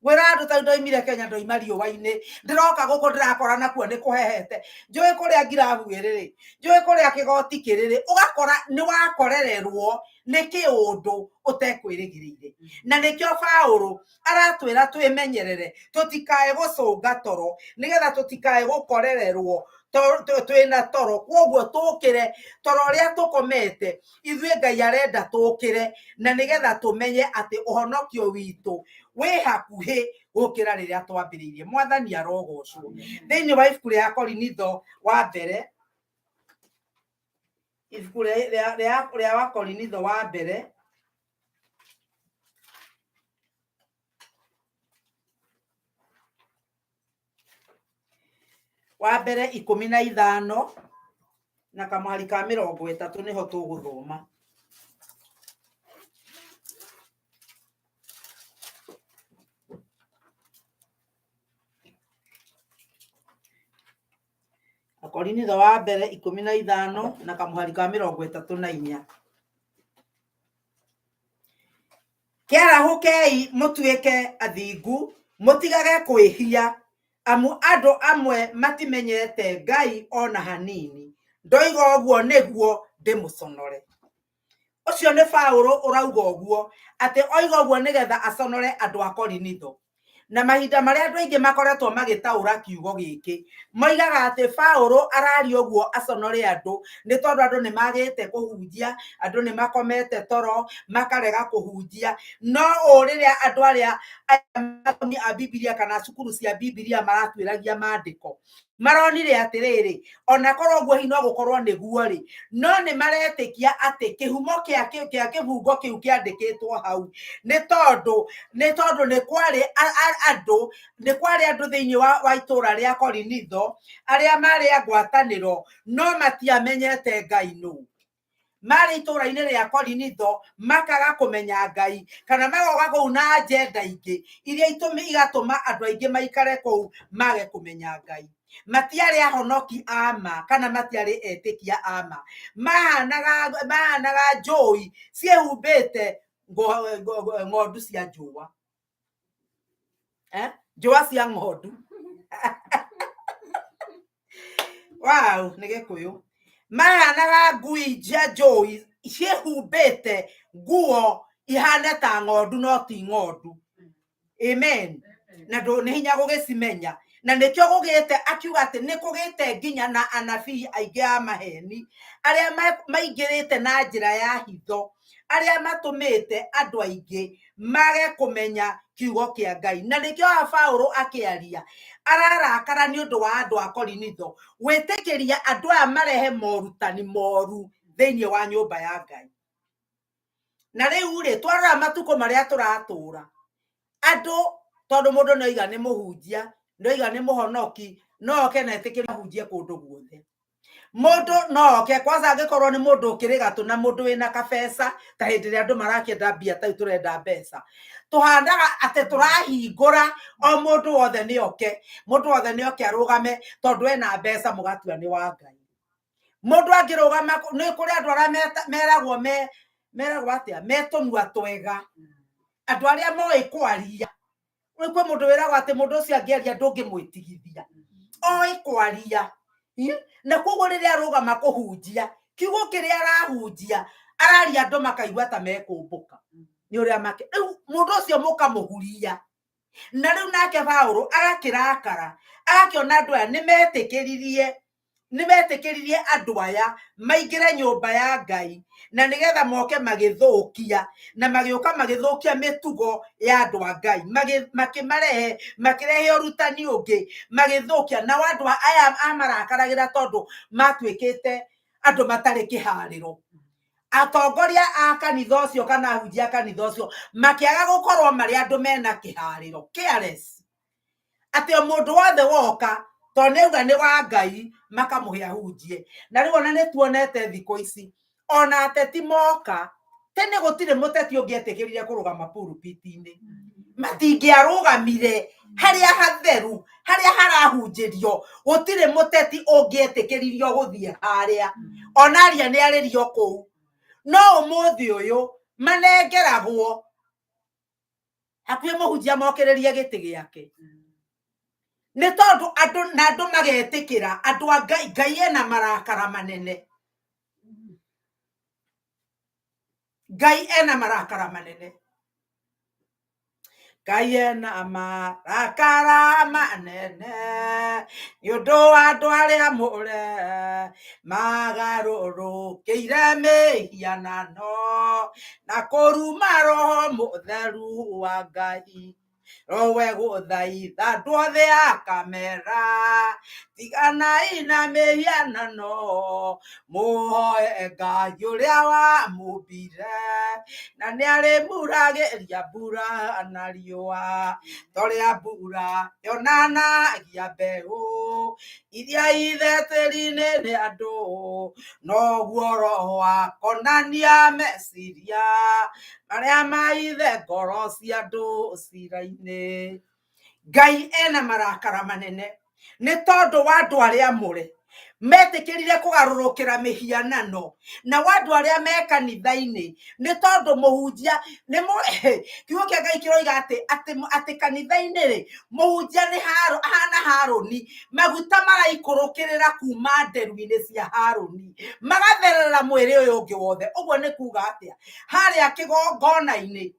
Ngwĩra andũ ta ndoimire Kenya, ndoima riũa-inĩ, ndĩroka gũkũ ndĩrakora nakuo nĩ kũhehete, njũĩ kũrĩa ngirabu ĩrĩ rĩ, njũĩ kũrĩa kĩgoti kĩrĩ rĩ, ũgakora nĩ wakorererwo nĩ kĩũndũ ũtekwĩrĩgĩrĩire. Na nĩkĩo Paũlũ aratwĩra twĩmenyerere tũtikae gũcũnga toro, nĩgetha tũtikae gũkorererwo twĩna toro. Koguo tũkĩre toro ũrĩa tũkomete, ithuĩ Ngai arenda tũkĩre, na nĩgetha tũmenye atĩ ũhonokio witũ wĩ hakuhĩ gũkĩra rĩrĩa twambĩrĩirie. Mwathani arogocwo. Thĩinĩ wa ibuku rĩa Korinitho wa mbere, ibuku rĩa Wakorinitho wa mbere wa mbere 15 na kamwari ka 30 niho tũgũthoma. Akorinitho wa mbere 15 na kamũhari ka 34. Kĩarahũkei mũtuĩke athingu, mũtigage kwĩhia, amu andũ amwe matimenyete Ngai ona hanini. Ndoiga ũguo nĩguo ndĩmũconore. Ũcio nĩ Paũlũ ũrauga ũguo, atĩ oiga ũguo nĩgetha aconore andũ a Korinitho. Na mahinda marĩa andũ aingĩ makoretwo magĩtaũra kiugo gĩkĩ, moigaga atĩ Paũlũ araria ũguo aconore andũ, nĩ tondũ andũ nĩ magĩte kũhunjia, andũ nĩ makomete toro, makarega kũhunjia. No ũ rĩrĩa andũ arĩa athomi a Bibilia kana cukuru cia Bibilia maratuĩragia maandĩko, maronire atĩrĩrĩ, ona korwo ũguo hihi no gũkorwo nĩguo rĩ, no nĩ maretĩkia atĩ kĩhumo kĩa kĩbungo kĩu kĩandĩkĩtwo hau nĩ tondũ nĩ kwarĩ andũ, nĩ kwarĩ andũ thĩinĩ wa itũũra rĩa Korinitho arĩa marĩ a ngwatanĩro no matiamenyete Ngai nũ. Marĩ itũũra-inĩ rĩa Korinitho makaga kũmenya Ngai, kana magoka kũu na agenda ingĩ iria igatũma andũ aingĩ maikare kũu mage kũmenya Ngai. Matiarĩ ahonoki a ma kana matiarĩ etĩkia a ma, mahanaga njũi ciĩhumbĩte ng'ondu cia njũa, njũa cia ng'ondu. Wow, nĩ Gĩkũyũ. Mahanaga ngui cia njũi ciĩhumbĩte nguo ihana ta ng'ondu no ti ng'ondu. Amen. Na nĩ hinya gũgĩcimenya. Na nĩkĩo gũgĩte akiuga atĩ nĩ kũgĩte nginya na anabii aingĩ a maheni arĩa maingĩrĩte na njĩra ya hitho, arĩa matũmĩte andũ aingĩ mage kũmenya kiugo kĩa Ngai. Na nĩkĩo haha Paũlũ akĩaria ararakara nĩ ũndũ wa andũ a Korinitho gwĩtĩkĩria andũ aya marehe morutani moru thĩinĩ wa nyũmba ya Ngai. Na rĩu rĩ, twarora matukũ marĩa tũratũra, andũ tondũ mũndũ nĩ oiga nĩ mũhunjia, nĩ oiga nĩ mũhonoki, no oke na etĩkĩre ahunjie kũndũ guothe. Mũndũ no oke kwanza angĩkorwo nĩ mũndũ ũkĩrĩ gatũ na mũndũ wĩna kabeca, ta hĩndĩ ĩrĩa andũ marakĩenda mbia ta rĩu tũrenda mbeca, tũhanaga atĩ tũrahingũra o mũndũ wothe nĩ oke, mũndũ wothe nĩ oke arũgame tondũ ena mbeca, mũgatua nĩ wa Ngai. Mũndũ angĩrũgama, nĩ kũrĩ andũ arĩa meragwo meragwo atĩa, me tũnua twega, andũ arĩa moĩ kwaria. Rĩu kwĩ mũndũ wĩragwo atĩ mũndũ ũcio angĩaria ndũngĩmwĩtigithia, oĩ kwaria. Na koguo rĩrĩa arũgama kũhunjia, kiugo kĩrĩa arahunjia araria andũ makaigua ta mekũmbũka nĩ ũrĩa make. Rĩu mũndũ ũcio mũkamũhuria. Na rĩu nake Paũlũ agakĩrakara, agakĩona andũ aya nĩmetĩkĩririe andũ aya maingĩre nyũmba ya Ngai, na nĩgetha moke magĩthũkia, na magĩũka magĩthũkia mĩtugo ya andũ a Ngai, makĩmarehe, makĩrehe ũrutani ũngĩ, magĩthũkia. Nao andũ aya amarakaragĩra tondũ matuĩkĩte andũ matarĩ kĩharĩro. Atongoria a kanitha ũcio kana ahunjia a kanitha ũcio makĩaga gũkorwo marĩ andũ mena kĩharĩro, careless, atĩ o mũndũ wothe woka tondũ nĩ auga nĩ wa Ngai makamũhe ahunjie. Na rĩu ona nĩ tuonete thikũ ici ona ateti moka, tene gũtirĩ mũteti ũngĩetĩkĩrire kũrũgama pulpit-inĩ, matingĩarũgamire harĩa hatheru, harĩa harahunjĩrio, gũtirĩ mũteti ũngĩetĩkĩririo gũthiĩ harĩa, ona aria nĩ arĩrio kũu. No ũmũthĩ ũyũ manengeragwo Hakuhĩ mũhunjia mokĩrĩrie gĩtĩ gĩake. Nĩ tondũ andũ na andũ magetĩkĩra andũ a Ngai, Ngai ena marakara manene. Ngai ena marakara manene. Ngai ena marakara manene nĩ ũndũ wa andũ arĩa amũre magarũrũkĩire mĩhianano na kũruma roho mũtheru wa Ngai. Rowe gũthaitha andũ othe akamera tiganai na mĩhianano mũhoe Ngai ũrĩa wamũmbire na nĩarĩmuragĩria mbura na riũa torĩa mbura yonanagia mbeũ iria ithe tĩri-inĩ nĩ andũ noguo roho akonania meciria marĩa maithe ngoro cia andũ cira-inĩ. Ngai ena marakara manene nĩ tondũ wa andũ arĩa amũre metĩkĩrire kũgarũrũkĩra mĩhianano na wa andũ arĩa me kanitha-inĩ nĩ tondũ mũhunjia nĩ kiugo kĩa Ngai kĩroiga atĩ atĩ atĩ kanitha-inĩ rĩ mũhunjia nĩ ahana Harũni, maguta maraikũrũkĩrĩra kuma nderu-inĩ cia Harũni magatherera mwĩrĩ ũyũ ũngĩ wothe. Ũguo nĩ kuga atĩa? Harĩa kĩgongona-inĩ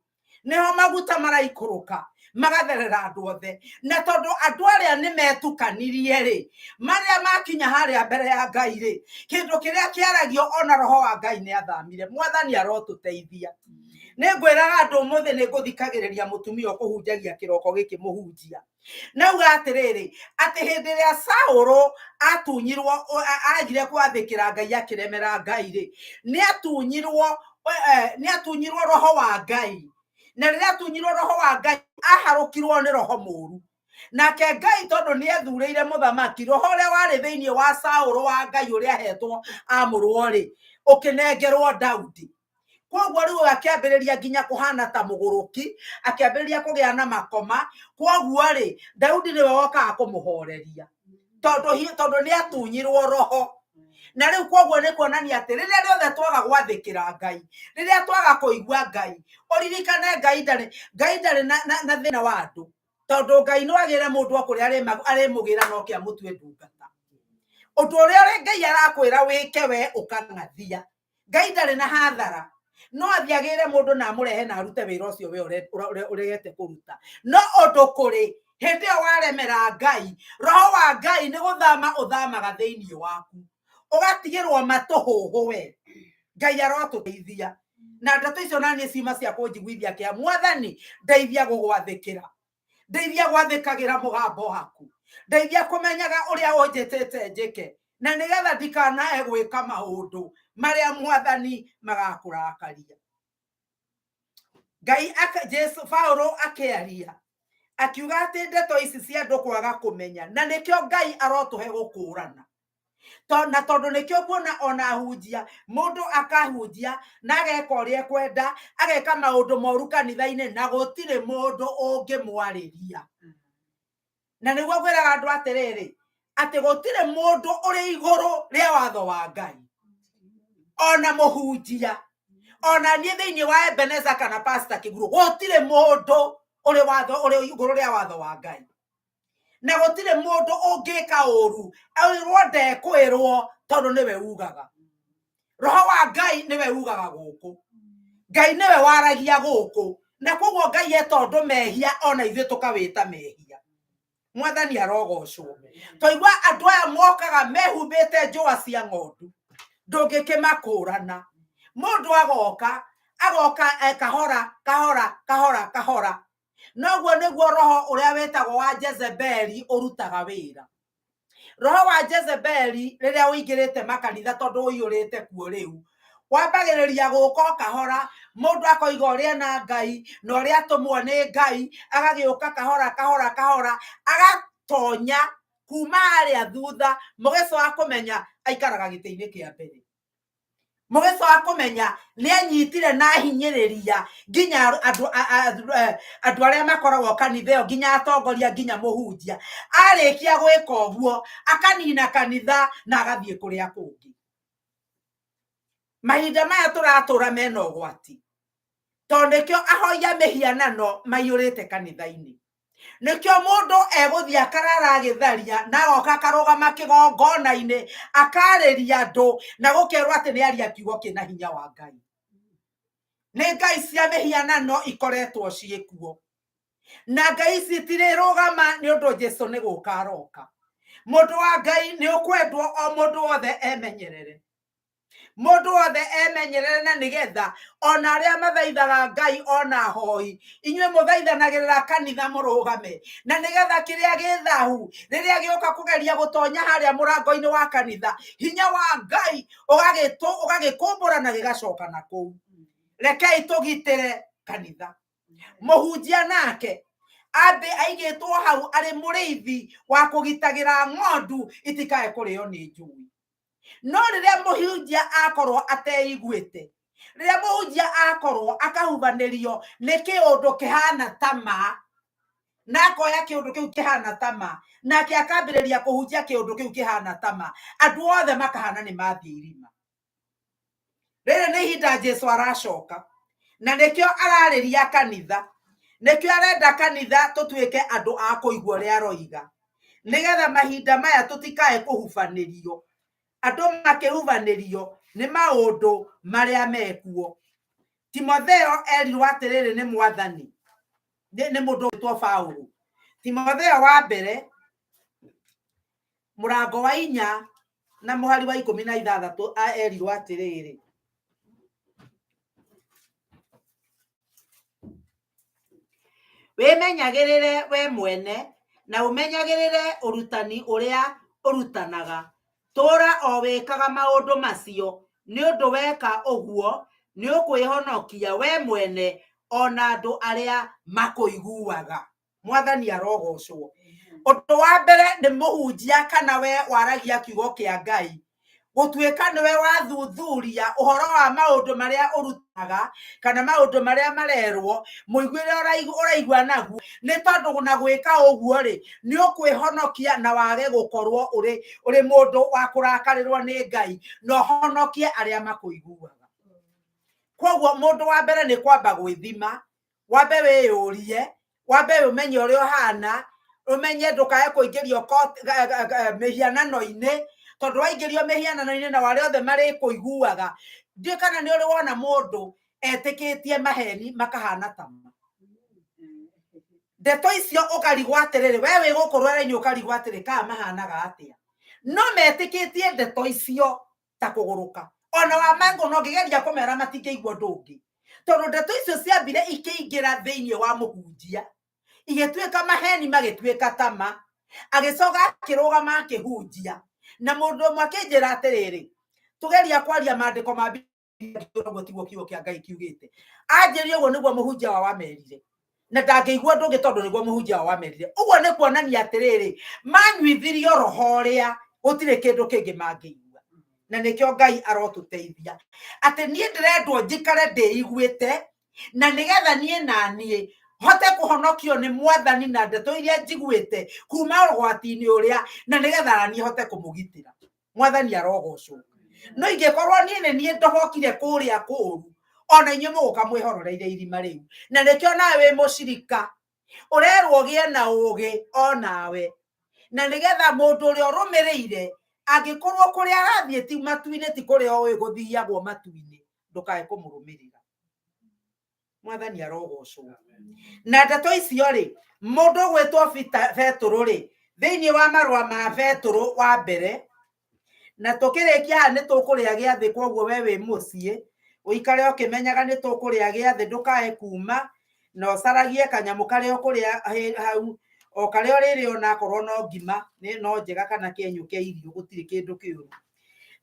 nĩho maguta maraikũrũka magatherera andũ othe, na tondũ andũ arĩa nĩ metukanirie rĩ, marĩa makinya harĩa mbere ya Ngai rĩ, kĩndũ kĩrĩa kĩaragio ona roho wa Ngai nĩ athamire. Mwathani arotũteithia. Nĩ ngwĩraga andũ ũmũthĩ nĩ ngũthikagĩrĩria mũtumia ũkũhunjagia kĩroko gĩkĩ mũhunjia nauga atĩrĩrĩ atĩ hĩndĩ ĩrĩa Saũlũ atunyirwo agire gwathĩkĩra Ngai akĩremera Ngai rĩ, nĩ atunyirwo roho wa Ngai, na rĩrĩa atunyirwo roho wa Ngai aharũkirwo nĩ roho mũru. Nake Ngai tondũ nĩ ethurĩire mũthamaki, roho ũrĩa warĩ thĩinĩ wa Saũlũ wa Ngai ũrĩa ahetwo amũrwo rĩ, ũkĩnengerwo Daudi. Koguo rĩu akĩambĩrĩria nginya kũhana ta mũgũrũki, akĩambĩrĩria kũgĩa na makoma. Koguo rĩ, Daudi nĩwe wokaga kũmũhoreria tondũ tondũ nĩ atunyirwo roho. Na rĩu koguo nĩ kuonania atĩ rĩrĩa rĩothe twaga gwathĩkĩra Ngai, rĩrĩa twaga kũigua Ngai, ũririkane Ngai ndarĩ na thĩna wa andũ, tondũ Ngai no agĩre mũndũ o kũrĩa arĩmũgĩra no ke amũtue ndungata. Ũndũ ũrĩa Ngai arakwĩra wĩke we ũkang'athia. Ngai ndarĩ na hathara, no athiĩ agĩre mũndũ na amũrehe na arute wĩra ũcio we ũregete kũruta. No ũndũ kũrĩ hĩndĩ ĩyo waremera Ngai, roho wa Ngai nĩ gũthama ũthamaga thĩinĩ waku, ũgatigĩrwo matũhũhũ we. Ngai arotũteithia. Na ndeto icio na niĩ ciuma cia kũnjiguithia kĩa Mwathani, ndeithia gũgwathĩkĩra, ndeithia gwathĩkagĩra mũgambo waku, ndeithia kũmenyaga ũrĩa ũnjĩtĩte njĩke, na nĩgetha ndikanae gwĩka maũndũ marĩa Mwathani magakũrakaria. Ngai Jesu Paulo akĩaria akiuga atĩ ndeto ici cia andũ kwaga kũmenya, na nĩkĩo Ngai arotũhe gũkũrana. Na tondũ nĩkĩo kuona ona ahunjia, mũndũ akahunjia na ageka ũrĩa ekwenda, ageka maũndũ moru kanitha-inĩ na gũtirĩ mũndũ ũngĩmwarĩria. Na nĩguo ngwĩraga andũ atĩrĩrĩ, atĩ gũtirĩ mũndũ ũrĩ igũrũ rĩa watho wa Ngai, ona mũhunjia, ona niĩ thĩinĩ wa Ebenezer kana Pastor Kĩguru, gũtirĩ mũndũ ũrĩ watho ũrĩ igũrũ rĩa watho wa Ngai, na gũtirĩ mũndũ ũngĩka ũru awĩrwo ndekwĩrwo, tondũ nĩwe ugaga. Roho wa Ngai nĩwe ugaga gũkũ, Ngai nĩwe waragia gũkũ, na koguo Ngai etondũ mehia ona ithuĩ tũkawĩta mehia. Mwathani arogocwo. Twaigua andũ aya mokaga mehumbĩte njũa cia ng'ondu, ndũngĩkĩmakũrana. Mũndũ agoka agoka kahora kahora kahora kahora, noguo nĩguo roho ũrĩa wĩtagwo wa Jezebeli ũrutaga wĩra. Roho wa Jezebeli rĩrĩa ũingĩrĩte makanitha, tondũ ũiyũrĩte kuo rĩu, wambagĩrĩria gũka o kahora, mũndũ akoiga ũrĩa na Ngai na ũrĩa atũmwo nĩ Ngai, agagĩũka kahora kahora kahora, agatonya kuma harĩa thutha, mũgĩcoka kũmenya aikaraga gĩtĩ-inĩ kĩa mbere. Mũgĩcoka kũmenya nĩ anyitire na ahinyĩrĩria nginya andũ arĩa makoragwo kanitha ĩyo, nginya atongoria, nginya mũhunjia. Arĩkia gwĩka ũguo akanina kanitha na agathiĩ kũrĩa kũngĩ. Mahinda maya tũratũra mena ũgwati. Tondũ nĩkĩo ahoi a mĩhianano maiyũrĩte kanitha-inĩ. Nĩkĩo mũndũ egũthiĩ akarara agĩtharia na agoka akarũgama kĩgongona-inĩ akarĩria andũ na gũkerwo atĩ nĩ aria kiugo kĩna hinya wa Ngai. Nĩ ngai cia mĩhianano ikoretwo ciĩkuo. Na ngai ici itirĩrũgama nĩ ũndũ Jesu nĩ gũka aroka. Mũndũ wa Ngai nĩ ũkwendwo o mũndũ wothe emenyerere. Mũndũ wothe emenyerere na nĩgetha ona arĩa mathaithaga Ngai ona ahoi, inyuĩ mũthaithanagĩrĩra kanitha mũrũgame, na nĩgetha kĩrĩa gĩ thahu rĩrĩa gĩũka kũgeria gũtonya harĩa mũrango-inĩ wa kanitha, hinya wa Ngai ũgagĩkũmbũra na gĩgacoka na kũu. Rekei tũgitĩre kanitha. Mũhunjia nake ambe aigĩtwo hau arĩ mũrĩithi wa kũgitagĩra ng'ondu itikae kũrĩo nĩ njui. No rĩrĩa mũhunjia akorwo ateiguĩte, rĩrĩa mũhunjia akorwo akahubanĩrio nĩ kĩũndũ kĩhana ta ma, na akoya kĩũndũ kĩu kĩhana ta ma, nake akambĩrĩria kũhunjia kĩũndũ kĩu kĩhana ta ma, andũ othe makahana nĩ mathiĩ irima. Rĩrĩ nĩ ihinda Jesu aracoka, na nĩkĩo ararĩria kanitha, nĩkĩo arenda kanitha tũtuĩke andũ a kũigua ũrĩa aroiga, nĩgetha mahinda maya tũtikae kũhubanĩrio. Andũ makĩhubanĩrio nĩ maũndũ marĩa mekuo. Timotheo erirwo atĩrĩrĩ nĩ Mwathani, nĩ mũndũ ũgwĩtwo Paũlũ. Timotheo wa mbere mũrango wa 4 na mũhari wa 16 erirwo atĩrĩrĩ, wĩmenyagĩrĩre we mwene na ũmenyagĩrĩre ũrutani ũrĩa ũrutanaga, tũũra o wĩkaga maũndũ macio, nĩ ũndũ weka ũguo nĩ ũkwĩhonokia we mwene ona andũ arĩa makũiguaga. Mwathani arogocwo. Ũndũ wa mbere nĩ mũhunjia kana we waragia kiugo kĩa Ngai, gũtuĩka nĩwe wathuthuria ũhoro wa maũndũ marĩa ũrutaga kana maũndũ marĩa marerwo, mũiguĩre ũraigua naguo, nĩ tondũ na gwĩka ũguo rĩ, nĩ ũkwĩhonokia na wage gũkorwo ũrĩ mũndũ wa kũrakarĩrwo nĩ Ngai, na ũhonokie arĩa makũiguaga. Koguo mũndũ wa mbere nĩ kwamba gwĩthima, wambe wĩyũrie, wambe ũmenye ũrĩa ũhana, ũmenye ndũkae kũingĩrio mĩhianano-inĩ, tondũ waingĩrio mĩhianano-inĩ na arĩa othe marĩkũiguaga, ndiũĩ kana nĩ ũrĩ wona mũndũ etĩkĩtie maheni makahana ta ma. Ndeto icio ũkarigwo atĩrĩrĩ, we wĩ gũkũ rwere-inĩ ũkarigwo atĩrĩ, kana mahanaga atĩa? No metĩkĩtie ndeto icio ta kũgũrũka. Ona wa mango no ngĩgeria kũmera matingĩigua ũndũ ũngĩ. Tondũ ndeto icio ciambire ikĩingĩra thĩinĩ wa mũhunjia, igĩtuĩka maheni magĩtuĩka ta ma, agĩcoka akĩrũgama akĩhunjia. Na mũndũ ũmwe akĩnjĩra atĩrĩrĩ, tũgeria kwaria maandĩko ma Bibilia ũguo tiguo kiugo kĩa Ngai kiugĩte. Anjĩrire ũguo nĩguo mũhunjia wao amerire. Na ndangĩigua ũndũ ũngĩ tondũ nĩguo mũhunjia wao amerire. Ũguo nĩ kuonania atĩrĩrĩ, manyuithirio roho ũrĩa gũtirĩ kĩndũ kĩngĩ mangĩigua. Na nĩkĩo Ngai arotũteithia. Atĩ niĩ ndĩrendwo njikare ndĩiguĩte, na nĩgetha niĩ na niĩ hote kũhonokio nĩ Mwathani na ndeto iria njiguĩte kuma ũgwati-inĩ ũrĩa, na nĩgetha na niĩ hote kũmũgitĩra. Mwathani arogocwo. No ingĩkorwo niĩ nĩ niĩ ndohokire kũrĩa kũũru, ona inyuĩ mũgũka mwĩhororeire irima rĩu. Na nĩkĩo nawe wĩ mũcirika ũrerwo ũgĩe na ũgĩ onawe, na nĩgetha mũndũ ũrĩa ũrũmĩrĩire angĩkorwo kũrĩa arathiĩ ti matu-inĩ, ti kũrĩa ũĩ gũthiagwo matu-inĩ, ndũkae kũmũrũmĩrĩra. Mwathani arogocwo. Na ndeto icio rĩ, mũndũ ũgwĩtwo Betũrũ rĩ, thĩinĩ wa marũa ma Betũrũ wa mbere, na tũkĩrĩkia haha nĩ tũkũrĩa gĩathĩ, koguo we wĩ mũciĩ ũikare ũkĩmenyaga nĩ tũkũrĩa gĩathĩ, ndũkae kuma na ũcaragie kanyamũ karĩa ũkũrĩa hau, o karĩa ũrĩrĩa onakorwo no ngima no njega kana kĩenyũ kĩa irio, gũtirĩ kĩndũ kĩũru.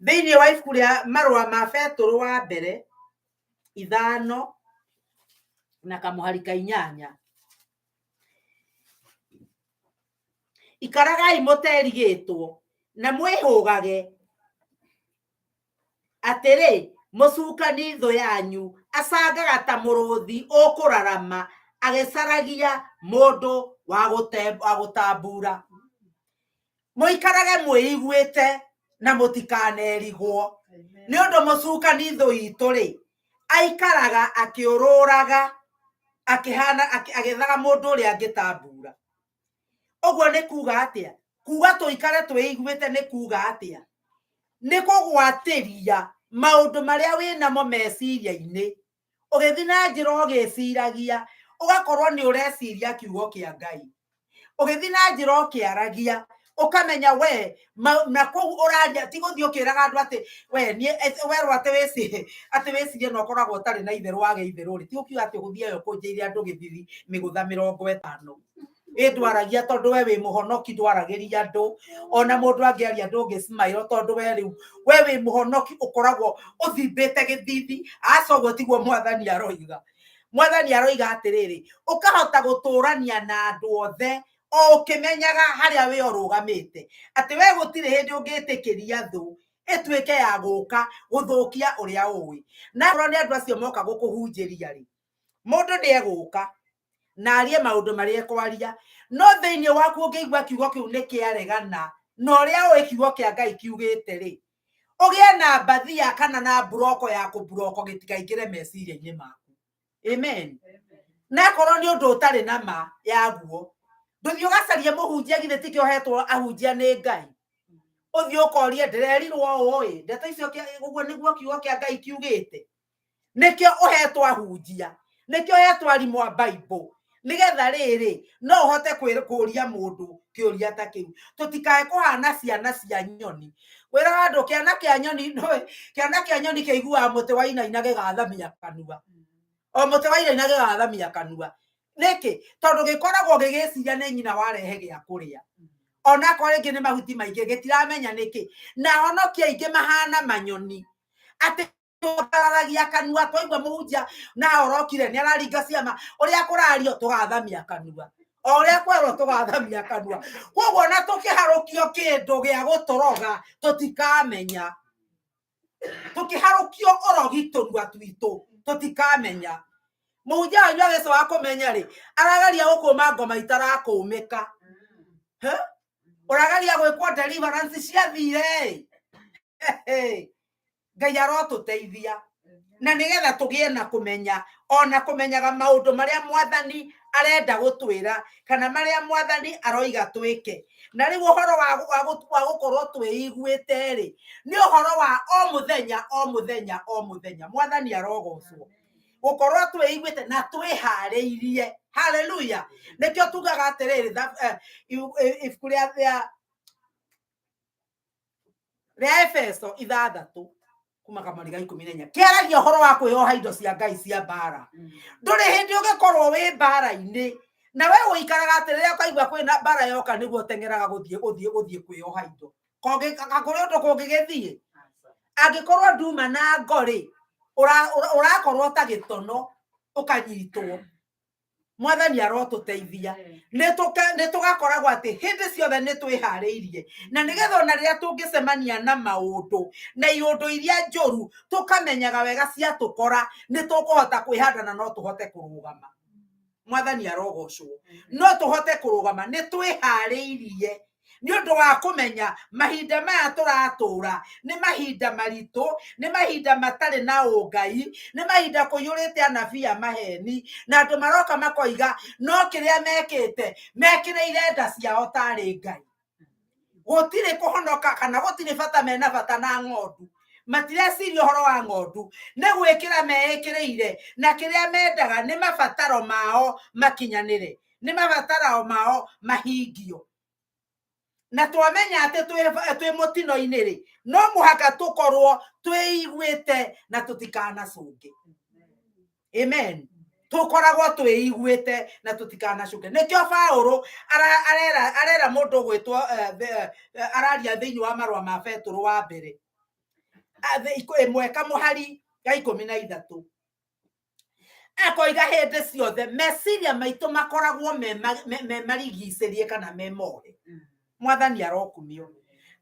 Thĩinĩ wa ibuku rĩa marũa ma Betũrũ wa mbere 5 na kamũhari ka 8, ikaragai mũterigĩtwo na mwĩhũgage atĩrĩ, mũcukani thũ yanyu acangaga ta mũrũthi ũkũrarama agĩcaragia mũndũ wa gũtambura. Mũikarage mwĩiguĩte na mũtikanerigwo, nĩ ũndũ mũcukani thũ itũ rĩ, Aikaraga akĩũrũraga akĩhana agĩethaga mũndũ ũrĩa angĩtambura. Ũguo nĩ kuga atĩa? Kuga tũikare twĩiguĩte nĩ kuga atĩa? Nĩ kũgwatĩria maũndũ marĩa wĩnamo meciria-inĩ. Ũgĩthiĩ na njĩra ũgĩciragia, ũgakorwo nĩ ũreciria kiugo kĩa Ngai. Ũgĩthiĩ na njĩra ũkĩaragia, ũkamenya we na kũu ũraria ti gũthiĩ ũkĩraga andũ atĩ we niĩ werwo atĩ atĩ wĩcirie na ũkoragwo ũtarĩ na itherũ wage itherũ rĩ, ti ũkiuga atĩ ũgũthiĩ ũkũnjĩire andũ gĩthithi mĩgũtha 50. Ĩ ndwaragia tondũ we wĩ mũhonoki, ndwaragĩria andũ. Ona mũndũ angĩaria ndũngĩ smile tondũ we rĩu we wĩ mũhonoki, ũkoragwo ũthimbĩte gĩthithi. Aca, ũguo tiguo mwathani aroiga. Mwathani aroiga atĩrĩrĩ, ũkahota gũtũrania na andũ othe o ũkĩmenyaga harĩa wĩ ũrũgamĩte, atĩ we gũtirĩ hĩndĩ ũngĩtĩkĩria thũ ĩtuĩke ya gũka gũthũkia ũrĩa ũĩ. Na akorwo nĩ andũ acio moka gũkũhunjĩria rĩ, mũndũ nĩ egũka na arie maũndũ marĩa ekwaria, no thĩinĩ waku ũngĩigua kiugo kĩu nĩ kĩaregana na ũrĩa ũĩ kiugo kĩa Ngai kiugĩte rĩ, ũgĩe na mbathia kana na mburoko ya kũmburoko gĩtikaingĩre meciria-inĩ maku. Amen. Na akorwo nĩ ũndũ ũtarĩ na ma yaguo, ndũthiĩ ũgacarie mũhunjia, githĩ tikĩo ũhetwo ahunjia nĩ Ngai? Ũthiĩ ũkorie ndĩrerirwo ũũ ĩ, ndeto icio ũguo nĩguo kiugo kĩa Ngai kiugĩte. Nĩkĩo ũhetwo ahunjia, nĩkĩo ũhetwo arimũ a Bible, nĩgetha rĩrĩ no ũhote kũria mũndũ kĩũria ta kĩu. Tũtikae kũhana ciana cia nyoni. Wĩraga andũ kĩana kĩa nyoni, kĩana kĩa nyoni kĩiguaga mũtĩ wainaina gĩgathamia kanua. O mũtĩ wainaina gĩgathamia kanua. Nĩkĩ? Tondũ gĩkoragwo gĩgĩciria nĩ nyina warehe gĩa kũrĩa. Onakorwo rĩngĩ nĩ mahuti maingĩ, gĩtiramenya nĩkĩ. Na ahonoki aingĩ mahana manyoni. Atĩ tũkararagia kanua twaigua mũhunjia na orokire nĩ araringa ciama, ũrĩa kũrario tũgathamia kanua, o ũrĩa kwerwo tũgathamia kanua. Koguo ona tũkĩharũkio kĩndũ gĩa gũtũroga tũtikamenya, tũkĩharũkio ũrogi tũnua twitũ tũtikamenya. Mũhunjia wanyu agĩcoka wa kũmenya rĩ, arageria gũkũma ngoma itarakũmĩka. Ũrageria gwĩkwo deliverance ciathire. Ngai arotũteithia na nĩgetha tũgĩe na kũmenya, ona kũmenyaga maũndũ marĩa mwathani arenda gũtwĩra kana marĩa mwathani aroiga twĩke. Na rĩu ũhoro wa gũkorwo twĩiguĩte rĩ, nĩ ũhoro wa o mũthenya o mũthenya o mũthenya. Mwathani arogocwo gũkorwo twĩiguĩte na twĩharĩirie. Haleluya. Nĩkĩo tugaga atĩrĩrĩ, ibuku rĩa Efeso 6 kuma kamũhari ga 14 kĩaragia ũhoro wa kwĩyoha indo cia Ngai cia mbara. Ndũrĩ hĩndĩ ũngĩkorwo wĩ mbara-inĩ na we ũikaraga atĩ rĩrĩa ũkaigua kwĩna mbara yoka nĩguo ũteng'eraga gũthiĩ kwĩyoha indo. Kũrĩ ũndũ kũngĩgĩthiĩ? Angĩkorwo nduma na ngo rĩ, ũrakorwo ta gĩtono ũkanyitwo. Mwathani arotũteithia. Nĩ tũgakoragwo atĩ hĩndĩ ciothe nĩ twĩharĩirie, na nĩgetha ona rĩrĩa tũngĩcemania na maũndũ na iũndũ iria njũru, tũkamenyaga wega ciatũkora nĩ tũkũhota kwĩhanda na no tũhote kũrũgama. Mwathani arogocwo. No tũhote kũrũgama, nĩ twĩharĩirie nĩ ũndũ wa kũmenya mahinda maya tũratũra nĩ mahinda maritũ, nĩ mahinda matarĩ na ũngai, nĩ mahinda kũiyũrĩte anabii a maheni, na andũ maroka makoiga no kĩrĩa mekĩte mekĩrĩire nda ciao tarĩ Ngai. Gũtirĩ kũhonoka kana gũtirĩ bata mena bata na ng'ondu. Matireciria ũhoro wa ng'ondu, nĩ gwĩkĩra meĩkĩrĩire, na kĩrĩa mendaga nĩ mabataro mao makinyanĩre, nĩ mabataro mao mahingio. Na twamenya atĩ twĩ mũtino-inĩ rĩ, no mũhaka tũkorwo twĩiguĩte na tũtikanacũnge. Amen. Tũkoragwo twĩiguĩte na tũtikanacũnge. Nĩkĩo Paũlũ arera mũndũ ũgwĩtwo, araria thĩinĩ wa marũa ma Petũrũ wa mbere 1 kamũhari ga 13. Akoiga hĩndĩ ciothe meciria maitũ makoragwo me marigicĩrie kana me mohe. Mwathani arokumio.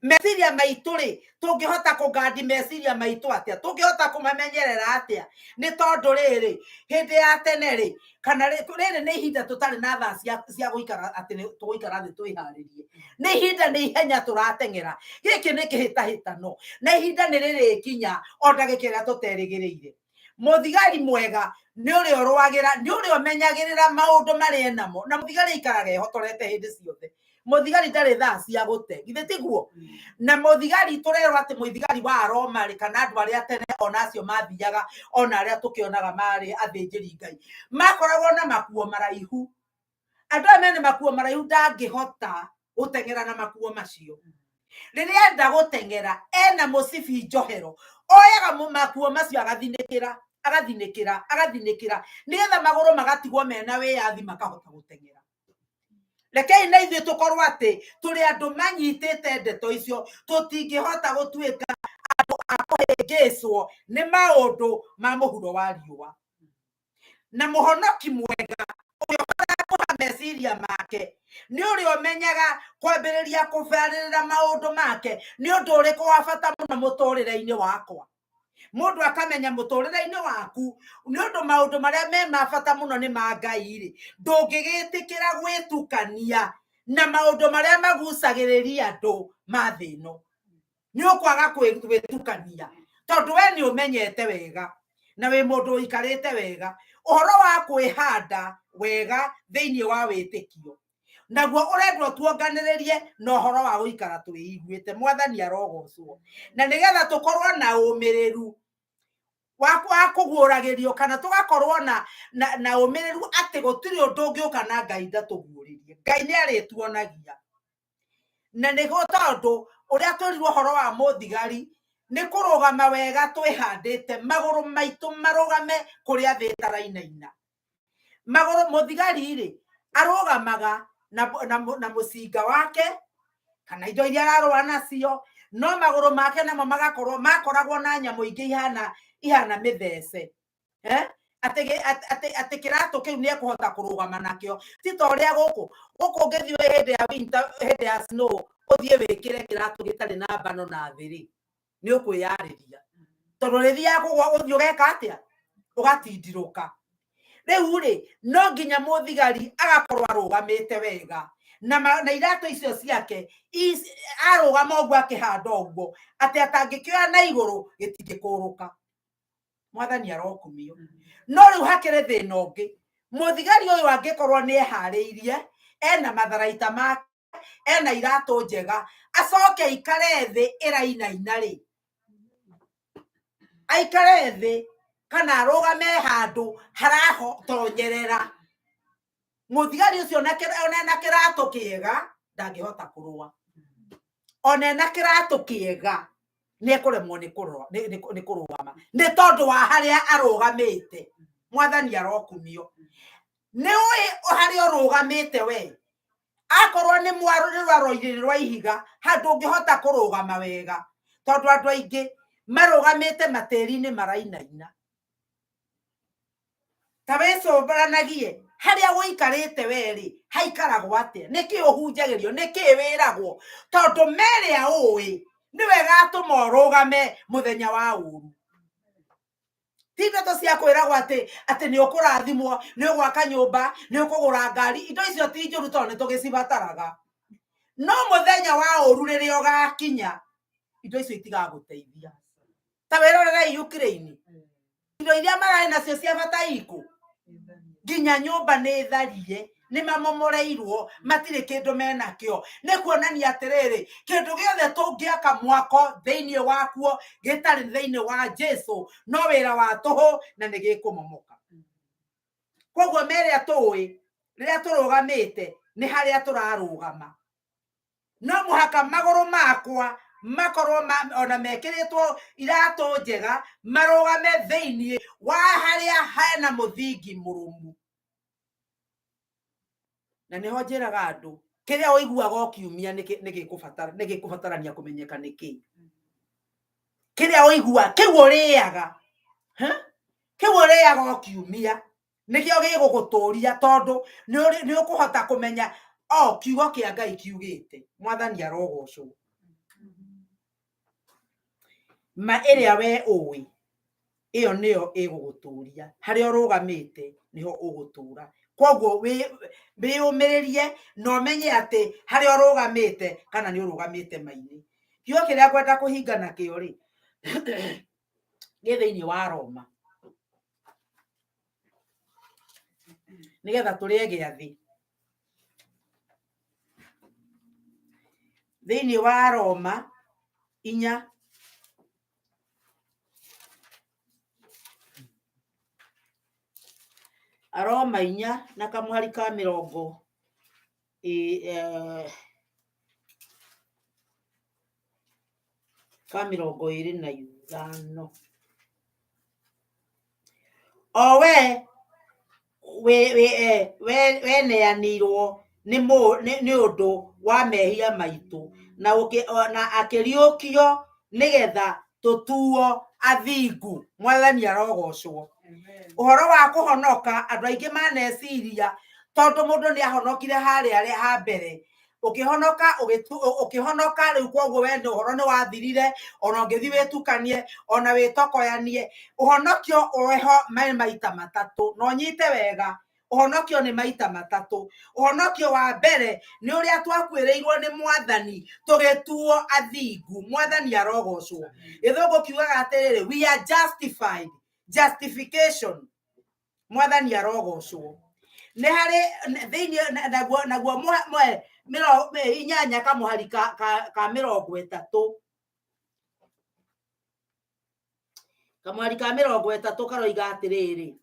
Meciria maitũ rĩ, tũngĩhota kũgandi meciria maitũ atĩa? Tũngĩhota kũmamenyerera atĩa? Nĩ tondũ rĩrĩ, hĩndĩ ya tene rĩ, kana rĩrĩ nĩ ihinda tũtarĩ na thaa cia gũikara atĩ nĩ tũgũikara thĩ twĩharĩrie. Nĩ ihinda nĩ ihenya tũrateng'era. Gĩkĩ nĩ kĩhĩtahĩtano. Na ihinda nĩ rĩrĩkinya o ndagĩka ĩrĩa tũterĩgĩrĩire. Mũthigari mwega nĩ ũrĩa ũrũagĩra, nĩ ũrĩa ũmenyagĩrĩra maũndũ marĩa enamo, na mũthigari aikaraga ehotorete hĩndĩ ciothe. Mũthigari ndarĩ thaa cia gũte, githĩ tiguo? Na mũthigari tũrerwo atĩ mũthigari wa Roma rĩ, kana andũ arĩa tene ona acio mathiaga, ona arĩa tũkĩonaga marĩ athĩnjĩri Ngai, makoragwo na makuo maraihu. Andũ aya mena makuo maraihu ndangĩhota gũteng'era na makuo macio. Rĩrĩa enda gũteng'era ena mũcibi njohero, oyaga makuo macio agathinĩkĩra, agathinĩkĩra, agathinĩkĩra, nĩgetha magũrũ magatigwo mena wĩyathi makahota gũteng'era. Rekei na ithuĩ tũkorwo atĩ tũrĩ andũ manyitĩte ndeto icio, tũtingĩhota gũtuĩka andũ a kũhĩngĩcwo nĩ maũndũ ma mũhuro wa riũa. Na mũhonoki mwega ũrĩa ũhotaga kũha meciria make nĩ ũrĩa ũmenyaga kwambĩrĩria kũbarĩrĩra maũndũ make nĩ ũndũ ũrĩkũ wa bata mũno mũtũrĩre-inĩ wakwa. Mũndũ akamenya mũtũrĩre-inĩ waku nĩ ũndũ maũndũ marĩa me ma bata mũno nĩ ma Ngai rĩ, ndũngĩgĩtĩkĩra gwĩtukania na maũndũ marĩa magucagĩrĩria andũ ma thĩ ĩno. Nĩ ũkwaga gwĩtukania tondũ we nĩ ũmenyete wega na wĩ mũndũ ũikarĩte wega ũhoro wa kwĩhanda wega thĩinĩ wa wĩtĩkio, naguo ũrendwo tuonganĩrĩrie na ũhoro wa gũikara twĩiguĩte. Mwathani arogocwo. Na nĩgetha tũkorwo na ũmĩrĩru wa kũguũragĩrio, kana tũgakorwo na ũmĩrĩru atĩ gũtirĩ ũndũ ũngĩũka na Ngai ndatũguũrĩrie. Ngai nĩ arĩtuonagia. Na nĩguo tondũ ũrĩa twĩrirwo ũhoro wa mũthigari nĩ kũrũgama wega twĩhandĩte, magũrũ maitũ marũgame kũrĩa thĩ ĩtarainaina. Magũrũ mũthigari rĩ arũgamaga na mũcinga wake kana indo iria ararũa nacio, no magũrũ make namo magakorwo makoragwo na nyamũ ingĩ ihana mĩthece. Atĩ kĩratũ kĩu nĩ ekũhota kũrũgama nakĩo. Ti ta ũrĩa gũkũ ũngĩthiĩ hĩndĩ ya winter, hĩndĩ ya snow, ũthiĩ wĩkĩre kĩratũ gĩtarĩ na mbano na thĩ rĩ, nĩ ũkwĩyarĩria. Tondũ rĩthiaga kũgwa ũthiĩ ũgeka atĩa? Ũgatindirũka. Rĩu rĩ, no nginya mũthigari agakorwo arũgamĩte wega na iratũ icio ciake arũgama ũguo akĩhanda ũguo atĩ atangĩkĩoya na igũrũ gĩtingĩkũrũka. Mwathani arokumio. No rĩu hakĩrĩ thĩna ũngĩ. Mũthigari ũyũ angĩkorwo nĩ eharĩirie, ena matharaita make, ena iratũ njega, acoke aikare thĩ ĩrainaina rĩ, aikare thĩ kana arũgame handũ harahotonyerera, mũthigari ũcio ona ena kĩratũ kĩega ndangĩhota kũrũa. Ona ena kĩratũ kĩega nĩ ekũremwo nĩ kũrũgama nĩ tondũ wa harĩa arũgamĩte. Mwathani arokumio. Nĩ ũĩ harĩa ũrũgamĩte we, akorwo nĩ rwaro-inĩ rwa ihiga handũ ũngĩhota kũrũgama wega, tondũ andũ aingĩ marũgamĩte matĩri-inĩ marainaina. Ta wĩcũranagie harĩa ũikarĩte we rĩ, haikaragwo atĩa? Nĩkĩ ũhunjagĩrio? Nĩkĩ wĩragwo? Tondũ merĩa ũĩ nĩ wega atũma ũrũgame mũthenya wa ũru. Ti ndeto cia kwĩragwo atĩ nĩ ũkũrathimwo, nĩ ũgwaka nyũmba, nĩ ũkũgũra ngari. Indo icio ti njũru tondũ nĩ tũgĩcibataraga. No mũthenya wa ũru rĩrĩa ũgakinya, indo icio itigagũteithia. Ta wĩrorerei Ukraine, indo iria mararĩ nacio cia bata ikũ, nginya nyũmba nĩ tharie, nĩ mamomoreirwo, matirĩ kĩndũ menakĩo. Nĩ kuonania atĩrĩrĩ, kĩndũ gĩothe tũngĩaka mwako thĩinĩ wakuo gĩtarĩ thĩinĩ wa Jesu no wĩra wa tũhũ na nĩ gĩkũmomoka. Koguo merĩa tũĩ rĩrĩa tũrũgamĩte nĩ harĩa tũrarũgama. No mũhaka magũrũ makwa makorwo ona mekĩrĩtwo iratũ njega, marũgame thĩinĩ wa harĩa hena mũthingi mũrũmu. Na nĩho njĩraga andũ, kĩrĩa ũiguaga o kiumia nĩ gĩkũbatarania kũmenyeka nĩ kĩĩ. Kĩrĩa ũiguaga, kĩu ũrĩaga, kĩu ũrĩaga o kiumia nĩkĩo gĩgũgũtũria, tondũ nĩ ũkũhota kũmenya o kiugo kĩa Ngai kiugĩte. Mwathani arogocwo. Ma ĩrĩa we ũĩ, ĩyo nĩyo ĩgũgũtũria. Harĩa ũrũgamĩte nĩho ũgũtũra. Koguo wĩyũmĩrĩrie na ũmenye atĩ harĩa ũrũgamĩte kana nĩ ũrũgamĩte ma-inĩ. Kiugo kĩrĩa ngwenda kũhinga nakĩo rĩ, gĩ thĩinĩ wa Roma. Nĩgetha tũrĩe gĩathĩ. Thĩinĩ wa Roma inya Aroma inya na kamũhari ka mĩrongo ka 25. O we weneanirwo nĩ ũndũ wa mehia maitũ na akĩriũkio nĩgetha tũtuo athingu. Mwathani arogocwo. Ũhoro wa kũhonoka andũ aingĩ maneciria tondũ mũndũ nĩ ahonokire harĩa ha mbere, ũkĩhonoka ũkĩhonoka rĩu koguo we nĩ ũhoro nĩ wathirire, ona ũngĩthiĩ wĩtukanie ona wĩtokoyanie. Ũhonokio ũrĩho me maita matatũ, na ũnyite wega, ũhonokio nĩ maita matatũ. Ũhonokio wa mbere nĩ ũrĩa twakuĩrĩirwo nĩ Mwathani tũgĩtuo athingu. Mwathani arogocwo. Gĩthũngũ kiugaga atĩrĩrĩ, we are justified, justification. Mwathani arogocwo. Nĩ harĩ thĩinĩ naguo 8 kamũhari ka 30, kamũhari ka 30 karoiga atĩrĩrĩ,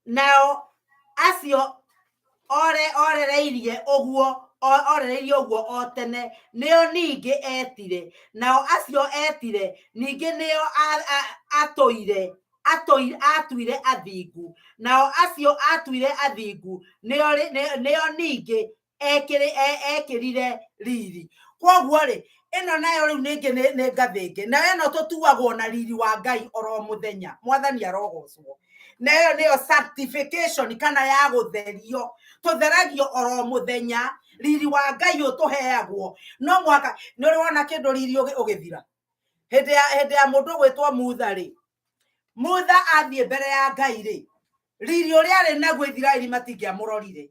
nao acio orereirie ũguo orereirie ũguo o tene nĩo ningĩ etire, nao acio etire ningĩ nĩo atũire atuire athingu, nao acio atuire athingu nĩo ningĩ ekĩrire riri. Koguo rĩ, ĩno nayo rĩu ningĩ nĩ ngathĩ ĩngĩ, nayo ĩno tũtuagwo na riri wa Ngai oro mũthenya. Mwathani arogocwo. Na ĩyo nĩyo sanctification kana ya gũtherio, tũtheragio oro mũthenya, riri wa Ngai ũtũheagwo. No mũhaka nĩ ũrĩ wona kĩndũ riri ũgĩthira. Hĩndĩ ya mũndũ gwĩtwo Mutha rĩ, Mutha athiĩ mbere ya Ngai rĩ, riri ũrĩa arĩ naguo Isiraeli matingĩamũrorire,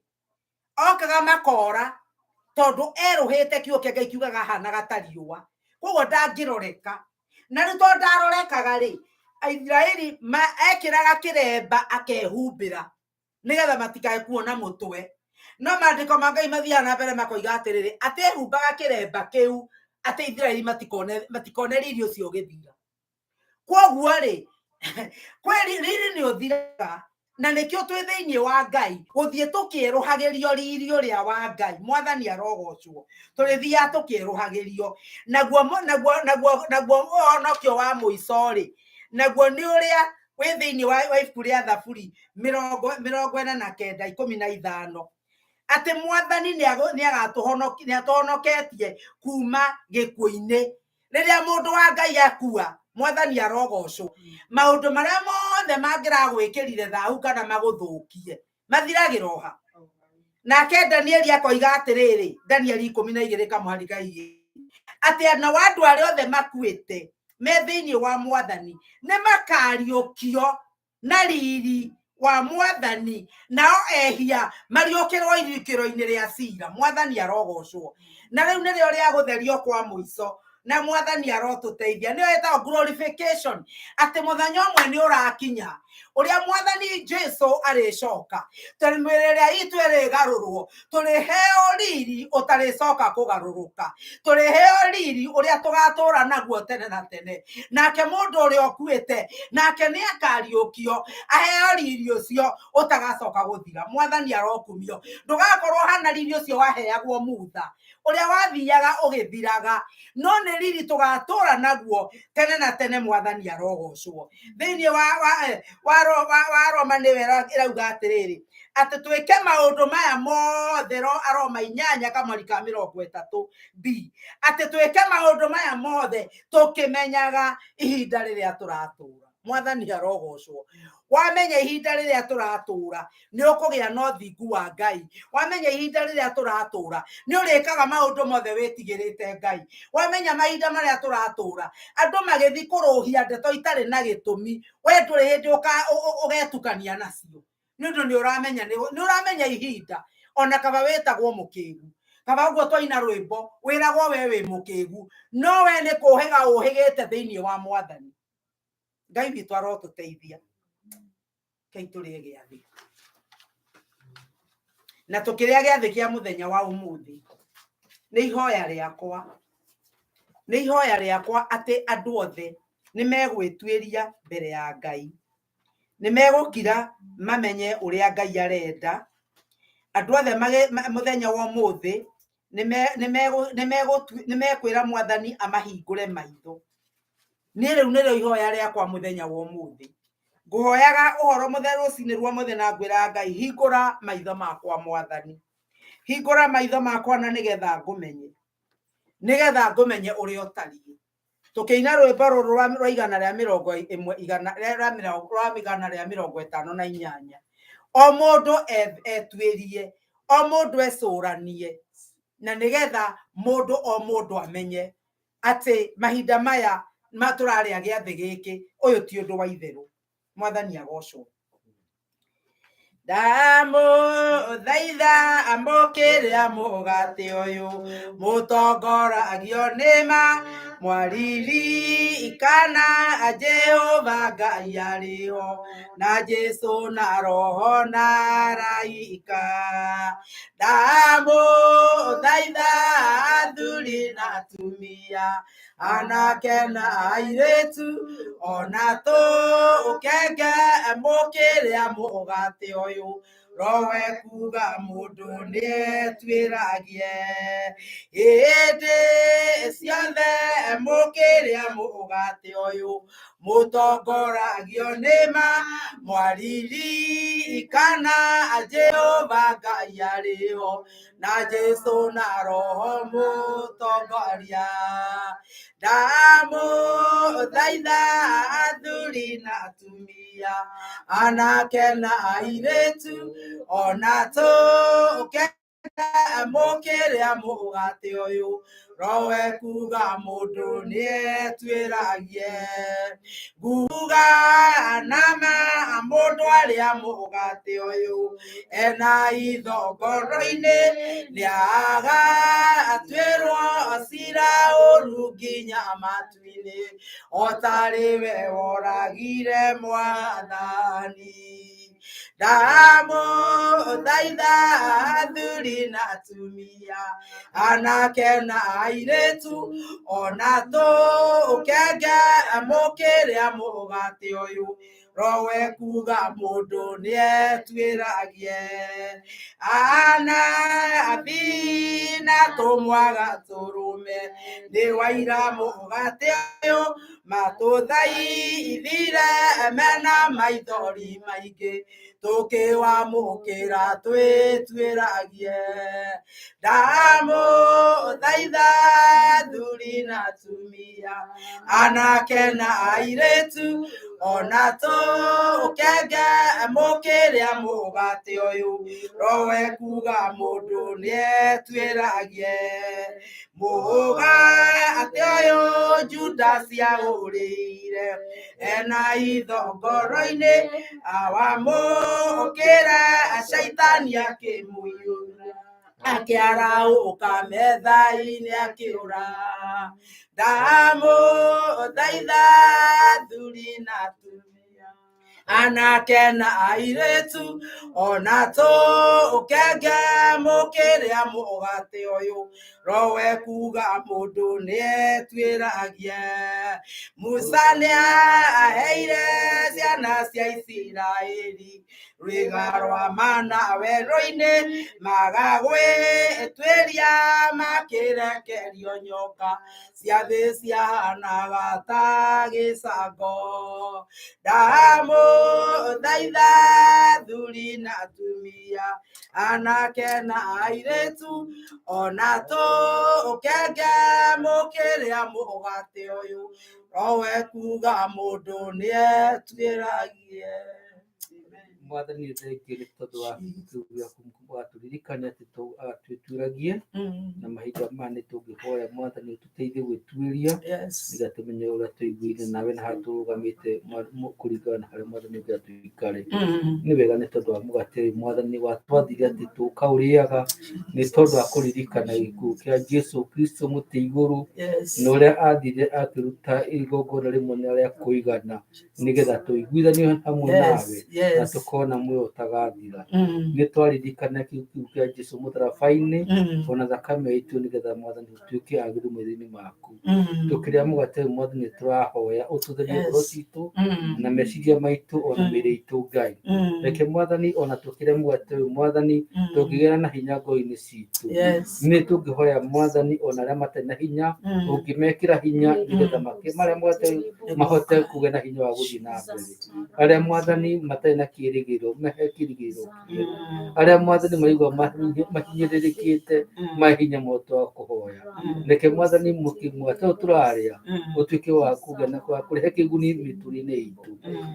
okaga makora tondũ erũhĩte kiugo kĩa Ngai kiugaga ahanaga ta riũa, koguo ndangĩroreka. Na rĩu tondũ ndarorekaga rĩ, Aisiraeli ekĩraga kĩremba akehumbĩra nĩgetha matikae kuona mũtwe. No maandĩko ma Ngai mathiaga na mbere makoiga atĩrĩrĩ, atĩ ehumbaga kĩremba kĩu atĩ Isiraeli matikone riri ũcio ũgĩthira. Koguo rĩ, kwĩ riri nĩ ũthiraga, na nĩkĩo twĩ thĩinĩ wa Ngai gũthiĩ tũkĩerũhagĩrio riri ũrĩa wa Ngai. Mwathani arogocwo. Tũrĩthiaga tũkĩerũhagĩrio. Naguo ũhonokio wa mũico rĩ, naguo nĩ ũrĩa wĩ thĩinĩ wa ibuku rĩa Thaburi 49 15, atĩ Mwathani nĩatũhonoketie kuma gĩkuũ-inĩ. Rĩrĩa mũndũ wa Ngai akua, Mwathani arogocwo. Maũndũ marĩa mothe mangĩragwĩkĩrire thahu kana magũthũkie mathiragĩra oha. Nake Danieli akoiga atĩrĩrĩ, Danieli 12 kamũhari ka igĩrĩ, atĩ nao andũ arĩa othe makuĩte me thĩinĩ wa Mwathani nĩ makariũkio na riri wa Mwathani, nao ehia mariũkĩrwo iriũkĩro-inĩ rĩa cira. Mwathani arogocwo. Na rĩu nĩrĩo rĩa gũtherio kwa mũico, na Mwathani arotũteithia. Nĩyo ĩtagwo glorification, atĩ mũthenya ũmwe nĩ ũrakinya ũrĩa Mwathani Jesu arĩcoka, tondũ mĩĩrĩ ĩrĩa itũ ĩrĩgarũrwo, tũrĩheo riri ũtarĩcoka kũgarũrũka, tũrĩheo riri ũrĩa tũgatũra naguo tene na tene. Nake mũndũ ũrĩa ũkuĩte nake nĩ akariũkio aheo riri ũcio ũtagacoka gũthira. Mwathani arokumio. Ndũgakorwo hana riri ũcio waheagwo Mutha, ũrĩa wathiaga ũgĩthiraga, no nĩ riri tũgatũra naguo tene na tene. Mwathani arogocwo. Thĩinĩ wa Roma nĩwe ĩrauga atĩrĩrĩ, atĩ twĩke maũndũ maya mothe, Aroma 8 kamweri ka 30 b, atĩ twĩke maũndũ maya mothe tũkĩmenyaga ihinda rĩrĩa tũratũra. Mwathani arogocwo. Wamenya ihinda rĩrĩa tũratũra, nĩ ũkũgĩa na ũthingu wa Ngai. Wamenya ihinda rĩrĩa tũratũra, nĩ ũrĩkaga maũndũ mothe wĩtigĩrĩte Ngai. Wamenya mahinda marĩa tũratũra, andũ magĩthiĩ kũrũhia ndeto itarĩ na gĩtũmi, we ndũrĩ hĩndĩ ũgetukania nacio, nĩ ũndũ nĩ ũramenya ihinda. Ona kaba wĩtagwo mũkĩgu, kaba ũguo twaina rwĩmbo wĩragwo we wĩ mũkĩgu, no we nĩ kũhĩga ũhĩgĩte thĩinĩ wa Mwathani. Ngai witũ arotũteithia. Kei tũrĩe gĩathĩ na tũkĩrĩa gĩathĩ kĩa mũthenya wa ũmũthĩ nĩ ihoya rĩakwa, nĩ ihoya rĩakwa atĩ andũ othe nĩ megwĩtuĩria mbere ya Ngai, nĩ megũkira mamenye ũrĩa Ngai arenda. Andũ othe mũthenya wa ũmũthĩ nĩ mekwĩra Mwathani amahingũre maitho. Niĩ rĩu nĩrĩo ihoya rĩakwa mũthenya wa ũmũthĩ. Ngũhoyaga ũhoro mũtheru rũcinĩ rwa ũmũthĩ na ngwĩra Ngai hingũra maitho makwa Mwathani. Hingũra maitho makwa na nĩgetha ngũmenye. Nĩgetha ngũmenye ũrĩa ũtariĩ. Tũkĩina rwĩmbo rũrũ rwa 118 rwa 158. O mũndũ etuĩrie, o mũndũ ecũranie, na nĩgetha mũndũ o mũndũ amenye atĩ mahinda maya tũrarĩa gĩathĩ gĩkĩ, ũyũ ti ũndũ wa itherũ. Mwathani agocwo. Ndamũthaitha amũkĩrĩa mũgate ũyũ, mũtongoragio nĩ ma mwaririkana Jehova Ngai arĩ ho, na Jesũ na Roho na araika. Ndamũthaitha athuri na atumia, anake na airĩtu, ona tũkenge mũkĩrĩa mũgate ũyũ, rowe kuga mũndũ nĩetuĩragie. Hĩndĩ ciothe mũkĩrĩa mũgate ũyũ, mũtongoragio nĩ ma mwaririkana Jehova Ngai arĩ ho, na Jesũ na Roho mũtongoria. Ndamũthaitha athuri na atumia, anake na airĩtu, ona tũkenge mũkĩrĩa mũgate ũyũ, rowe kuga mũndũ nĩetuĩragie. Nguga nama mũndũ arĩa mũgate ũyũ, ena itho ngoro-inĩ, nĩagatuĩrwo cira ũru nginya matu-inĩ, o tarĩ we woragire Mwathani. Ndamũthaitha athuri na atumia, anake na airĩtu, ona tũkenge mũkĩrĩa mũgate ũyũ, rowe kuga mũndũ nĩetuĩragie. Anabii na tũmwaga tũrũme, nĩ waira mũgate ũyũ, matũthaithire mena maithori maingĩ, tũkĩwamũkĩra twĩtuĩragie. Ndamũthaitha athuri na atumia, anake na airĩtu, ona tũkenge mũkĩrĩa mũgate ũyũ, rowe kuga mũndũ nĩetuĩragie. Mũgate ũyũ Judasi agũrĩire, ena itho ngoro-inĩ, awamũkĩra caitani akĩmũiyũra, akĩarahũka metha-inĩ akĩũra. Ndamũthaitha athuri na atumia, anake na airĩtu, ona tũkenge mũkĩrĩa mũgate ũyũ, rowe kuga mũndũ nĩetuĩragie. Musa nĩaheire ciana cia Isiraeli rwĩga rwa mana werũ-inĩ, magagwĩtuĩria makĩrekerio nyoka cia thĩ ciahanaga ta gĩcango. Ndamũthaitha athuri na atumia, anake na airĩtu, ona tũkenge mũkĩrĩa mũgate ũyũ, rowe kuga mũndũ nĩetuĩragie. Mwathani thengiũ nĩ tondũ wa kiugo gĩaku watũririkania atĩ twĩtuĩragie na mahinda maya nĩ tũngĩhoya Mwathani ũtũteithie gwĩtuĩria nĩgetha tũmenye ũrĩa tũiguine nawe na harĩa tũrũgamĩte kũringana na harĩa Mwathani ũngĩenda tũikare. Nĩ wega nĩ tondũ wa mũgate ũyũ Mwathani watwathire atĩ tũkaũrĩaga nĩ tondũ wa kũririkana gĩkuũ kĩa Jesũ Kristo mũtĩ igũrũ na ũrĩa athire akĩruta igongona rĩmwe na rĩa kũigana nĩgetha tũiguithanio hamwe nawe na tũkorwo na muoyo ũtagathira. Nĩ twaririkana gĩkuũ kĩa Jesũ mũtharaba-inĩ ona thakame itũ nĩgetha Mwathani tũtuĩke agĩrĩru maitho-inĩ maku. Tũkĩrĩa mũgate ũyũ Mwathani nĩ tũrahoya ũtũtherie ngoro citũ na meciria maitũ ona mĩĩrĩ itũ Ngai. Reke Mwathani ona tũkĩrĩa mũgate ũyũ Mwathani tũngĩgĩa na hinya ngoro-inĩ citũ. Nĩ tũngĩhoya Mwathani ona arĩa matarĩ na hinya ũngĩmekĩra hinya nĩgetha marĩa mũgate ũyũ mahote kũgĩa na hinya wa gũthiĩ na mbere. Arĩa Mwathani matarĩ na kĩĩrĩgĩrĩro mehe kĩĩrĩgĩrĩro kĩerũ. Arĩa Mwathani maraigua mahinyĩrĩrĩkĩte mahe hinya moto wa kũhoya. Reke Mwathani mũgate ũyũ tũrarĩa ũtuĩke wa kũgĩa na wa kũrehe kĩguni mĩtũrĩre itũ.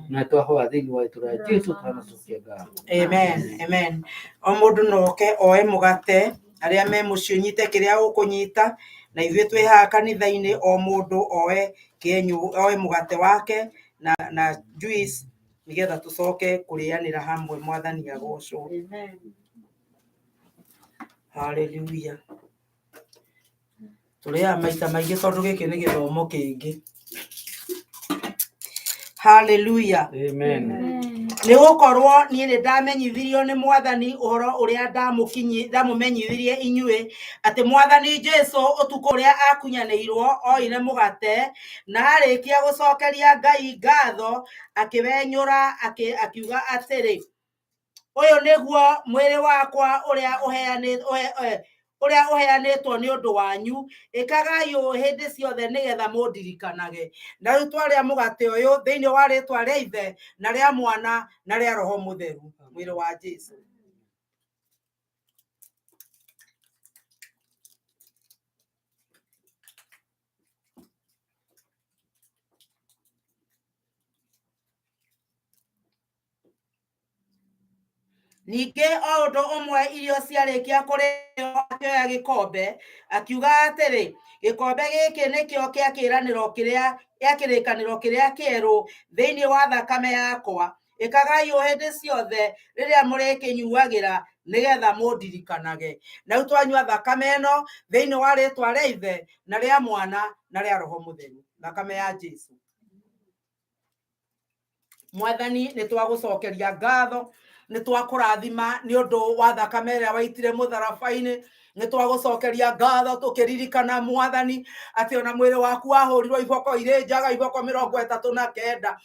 Na twahoya thĩinĩ wa rĩĩtwa rĩa Jesũ tũtanacokia ngatho. Amen, amen. O mũndũ no oke oe mũgate, arĩa me mũciĩ ũnyite kĩrĩa ũkũnyita, na ithuĩ twĩ haha kanitha-inĩ o mũndũ oe kĩenyũ, oe mũgate wake na juice nĩgetha tũcoke kũrĩanĩra hamwe. Mwathani agocwo. Hallelujah. Tũrĩaga maita maingĩ tondũ gĩkĩ nĩ gĩthomo kĩngĩ. Hallelujah. Amen. Nĩ gũkorwo niĩ nĩ ndamenyithirio nĩ Mwathani ũhoro ũrĩa ndamũmenyithirie inyuĩ, atĩ Mwathani Jesũ ũtukũ ũrĩa akunyanĩirwo oire mũgate, na arĩkia gũcokeria Ngai ngatho, akĩwenyũra akiuga atĩrĩ, ũyũ nĩguo mwĩrĩ wakwa ũrĩa ũheanĩtwo nĩ ũndũ wanyu, ĩkagai ũũ hĩndĩ ciothe nĩgetha mũndirikanage. Na rĩu twarĩa mũgate ũyũ thĩinĩ wa rĩĩtwa rĩa Ithe na rĩa Mwana na rĩa Roho Mũtheru, mwĩrĩ wa Jesũ. Ningĩ o ũndũ ũmwe irio ciarĩkia kũrĩo akĩoya gĩkombe akiuga atĩrĩ, gĩkombe gĩkĩ nĩkĩo kĩa kĩĩranĩro kĩrĩa gĩa kĩrĩkanĩro kĩrĩa kĩerũ thĩinĩ wa thakame yakwa. Ĩkagai ũũ hĩndĩ ciothe rĩrĩa mũrĩkĩnyuagĩra nĩgetha mũndirikanage. Na rĩu twanyua thakame ĩno thĩinĩ wa rĩĩtwa rĩa Ithe na rĩa Mwana na rĩa Roho Mũtheru, thakame ya Jesũ. Mwathani nĩ twagũcokeria ngatho, nĩ twakũrathima nĩ ũndũ wa thakame ĩrĩa waitire mũtharaba-inĩ. Nĩ twagũcokeria ngatho tũkĩririkana Mwathani atĩ ona mwĩrĩ waku wahũrirwo iboko irĩ njaga, iboko 39,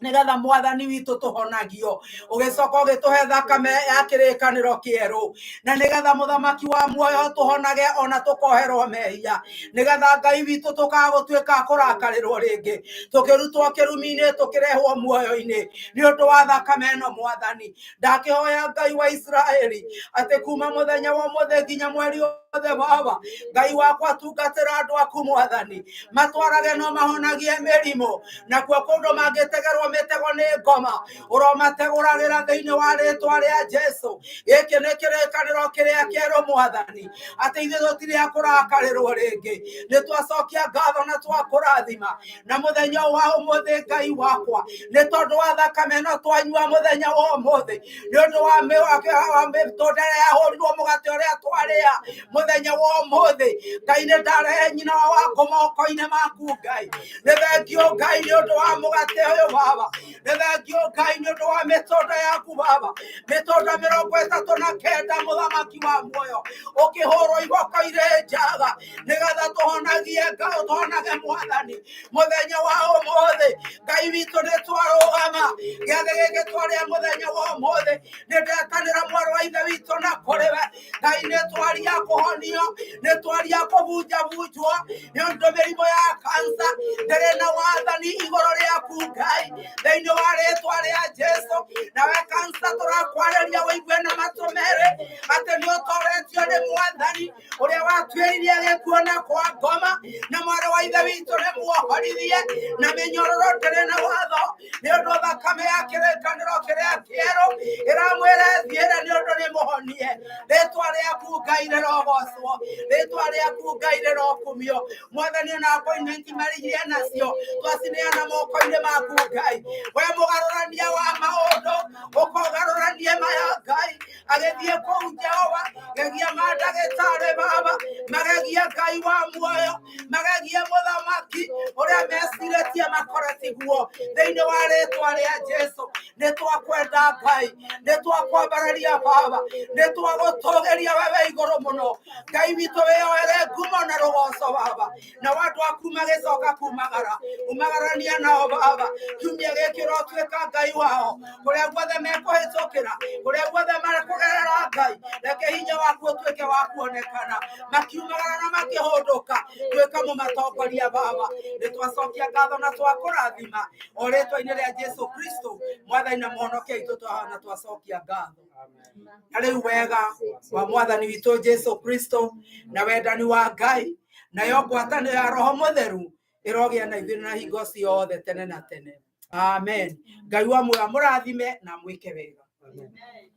nĩgetha Mwathani witũ tũhonagio. Ũgĩcoka ũgĩtũhe thakame ya kĩrĩkanĩro kĩerũ, na nĩgetha mũthamaki wa muoyo tũhonage ona tũkoherwo mehia, nĩgetha Ngai witũ tũkaga gũtuĩka kũrakarĩrwo rĩngĩ, tũkĩrutwo kĩrumi-inĩ tũkĩrehwo muoyo-inĩ nĩ ũndũ wa thakame ĩno. Mwathani, ndakĩhoya Ngai wa Isiraeli atĩ kuma mũthenya wa ũmũthĩ nginya mweri wothe, Baba Ngai wakwa, tungatĩra andũ aku Mwathani, matwarage no mahonagie mĩrimũ, nakuo kũndũ mangĩtegerwo mĩtego nĩ ngoma ũromategũragĩra thĩinĩ wa rĩĩtwa rĩa Jesũ. Gĩkĩ nĩ kĩrĩkanĩro kĩrĩa kĩerũ Mwathani, atĩ ithuĩ tũtirĩ a kũrakarĩrwo rĩngĩ. Nĩ twacokia ngatho na twakũrathima na mũthenya wa ũmũthĩ Ngai wakwa, nĩ tondũ wa thakame ĩno twanyua mũthenya wa ũmũthĩ, nĩ ũndũ wa mĩtũnda ĩrĩa yahũrirwo mũgate ũrĩa twarĩa mũthenya wa ũmũthĩ. Ngai nĩ ndarehe nyina wa moko-inĩ maku Ngai. Nĩ thengio Ngai nĩ ũndũ wa mũgate ũyũ Baba, nĩ thengio Ngai nĩ ũndũ wa mĩtũnda yaku Baba, mĩtũnda 39 mũthamaki wa muoyo ũkĩhũrwo iboko irĩ njaga, nĩgetha tũhonagie Ngai, tũhonage Mwathani mũthenya wa ũmũthĩ. Ngai witũ nĩ twarũgama gĩathĩ gĩkĩ twarĩa mũthenya wa ũmũthĩ, nĩ ndetanĩra mwarĩ wa ithe witũ na kũrĩ we Ngai, nĩ twaria kũhonio, nĩ twaria kũbunjabunjwo nĩ ũndũ mĩrimũ ya kansa ndĩrĩ na wathani igũrũ rĩaku Ngai, thĩinĩ wa rĩĩtwa rĩa Jesũ. Nawe kansa tũrakwarĩria ũigue na matũ merĩ atĩ nĩ ũtoretio nĩ Mwathani ũrĩa watuĩririe gĩkuũ na kwa ngoma, na mwarĩ wa ithe witũ nĩ muohorithie na mĩnyororo ndĩrĩ na watho nĩ ũndũ thakame ya kĩrĩkanĩro kĩrĩa kĩerũ Ũmahonie. Rĩtwa rĩaku Ngai rĩrogocwo, rĩtwa rĩaku Ngai rĩrokumio. Mwathani, ona appointment marĩirie nacio twacineana moko-inĩ maku Ngai. We mũgarũrania wa maũndũ, ũkogarũranie maya Ngai. Agĩthiĩ kũu Jehova, gegia mandagĩtarĩ Baba, magegie Ngai wa muoyo, magegie mũthamaki ũrĩa mecirĩtie makore tiguo. Thĩinĩ wa rĩtwa rĩa Jesu, nĩ twakwenda Ngai, nĩ twakwambararia Baba, nĩ twagũtũgĩria wewe igũrũ mũno. Ngai witũ, wĩyoere ngumo na rũgoco Baba. Nao andũ aku magĩcoka kumagara, umagarania nao Baba. Kiumia gĩkĩ ũrotuĩka Ngai wao, kũrĩa guothe mekũhĩtũkĩra, kũrĩa guothe marekũgerera Ngai, reke hinya waku ũtuĩke wa kuonekana. Makiumagara na makĩhũndũka, tuĩka mũmatongoria Baba. Nĩ twacokia ngatho na twakũrathima o rĩtwa-inĩ rĩa Jesu Kristo, Mwathani na Mũhonokia witũ, twahana twacokia ngatho. Na rĩu wega wa Mwathani witũ Jesu Kristo na wendani wa Ngai nayo ngwatanĩro ya Roho Mũtheru ĩrogĩa na ithuĩ na hingo ciothe tene na tene. Amen. Ngai wa muoyo amũrathime na mwĩke wega. Amen.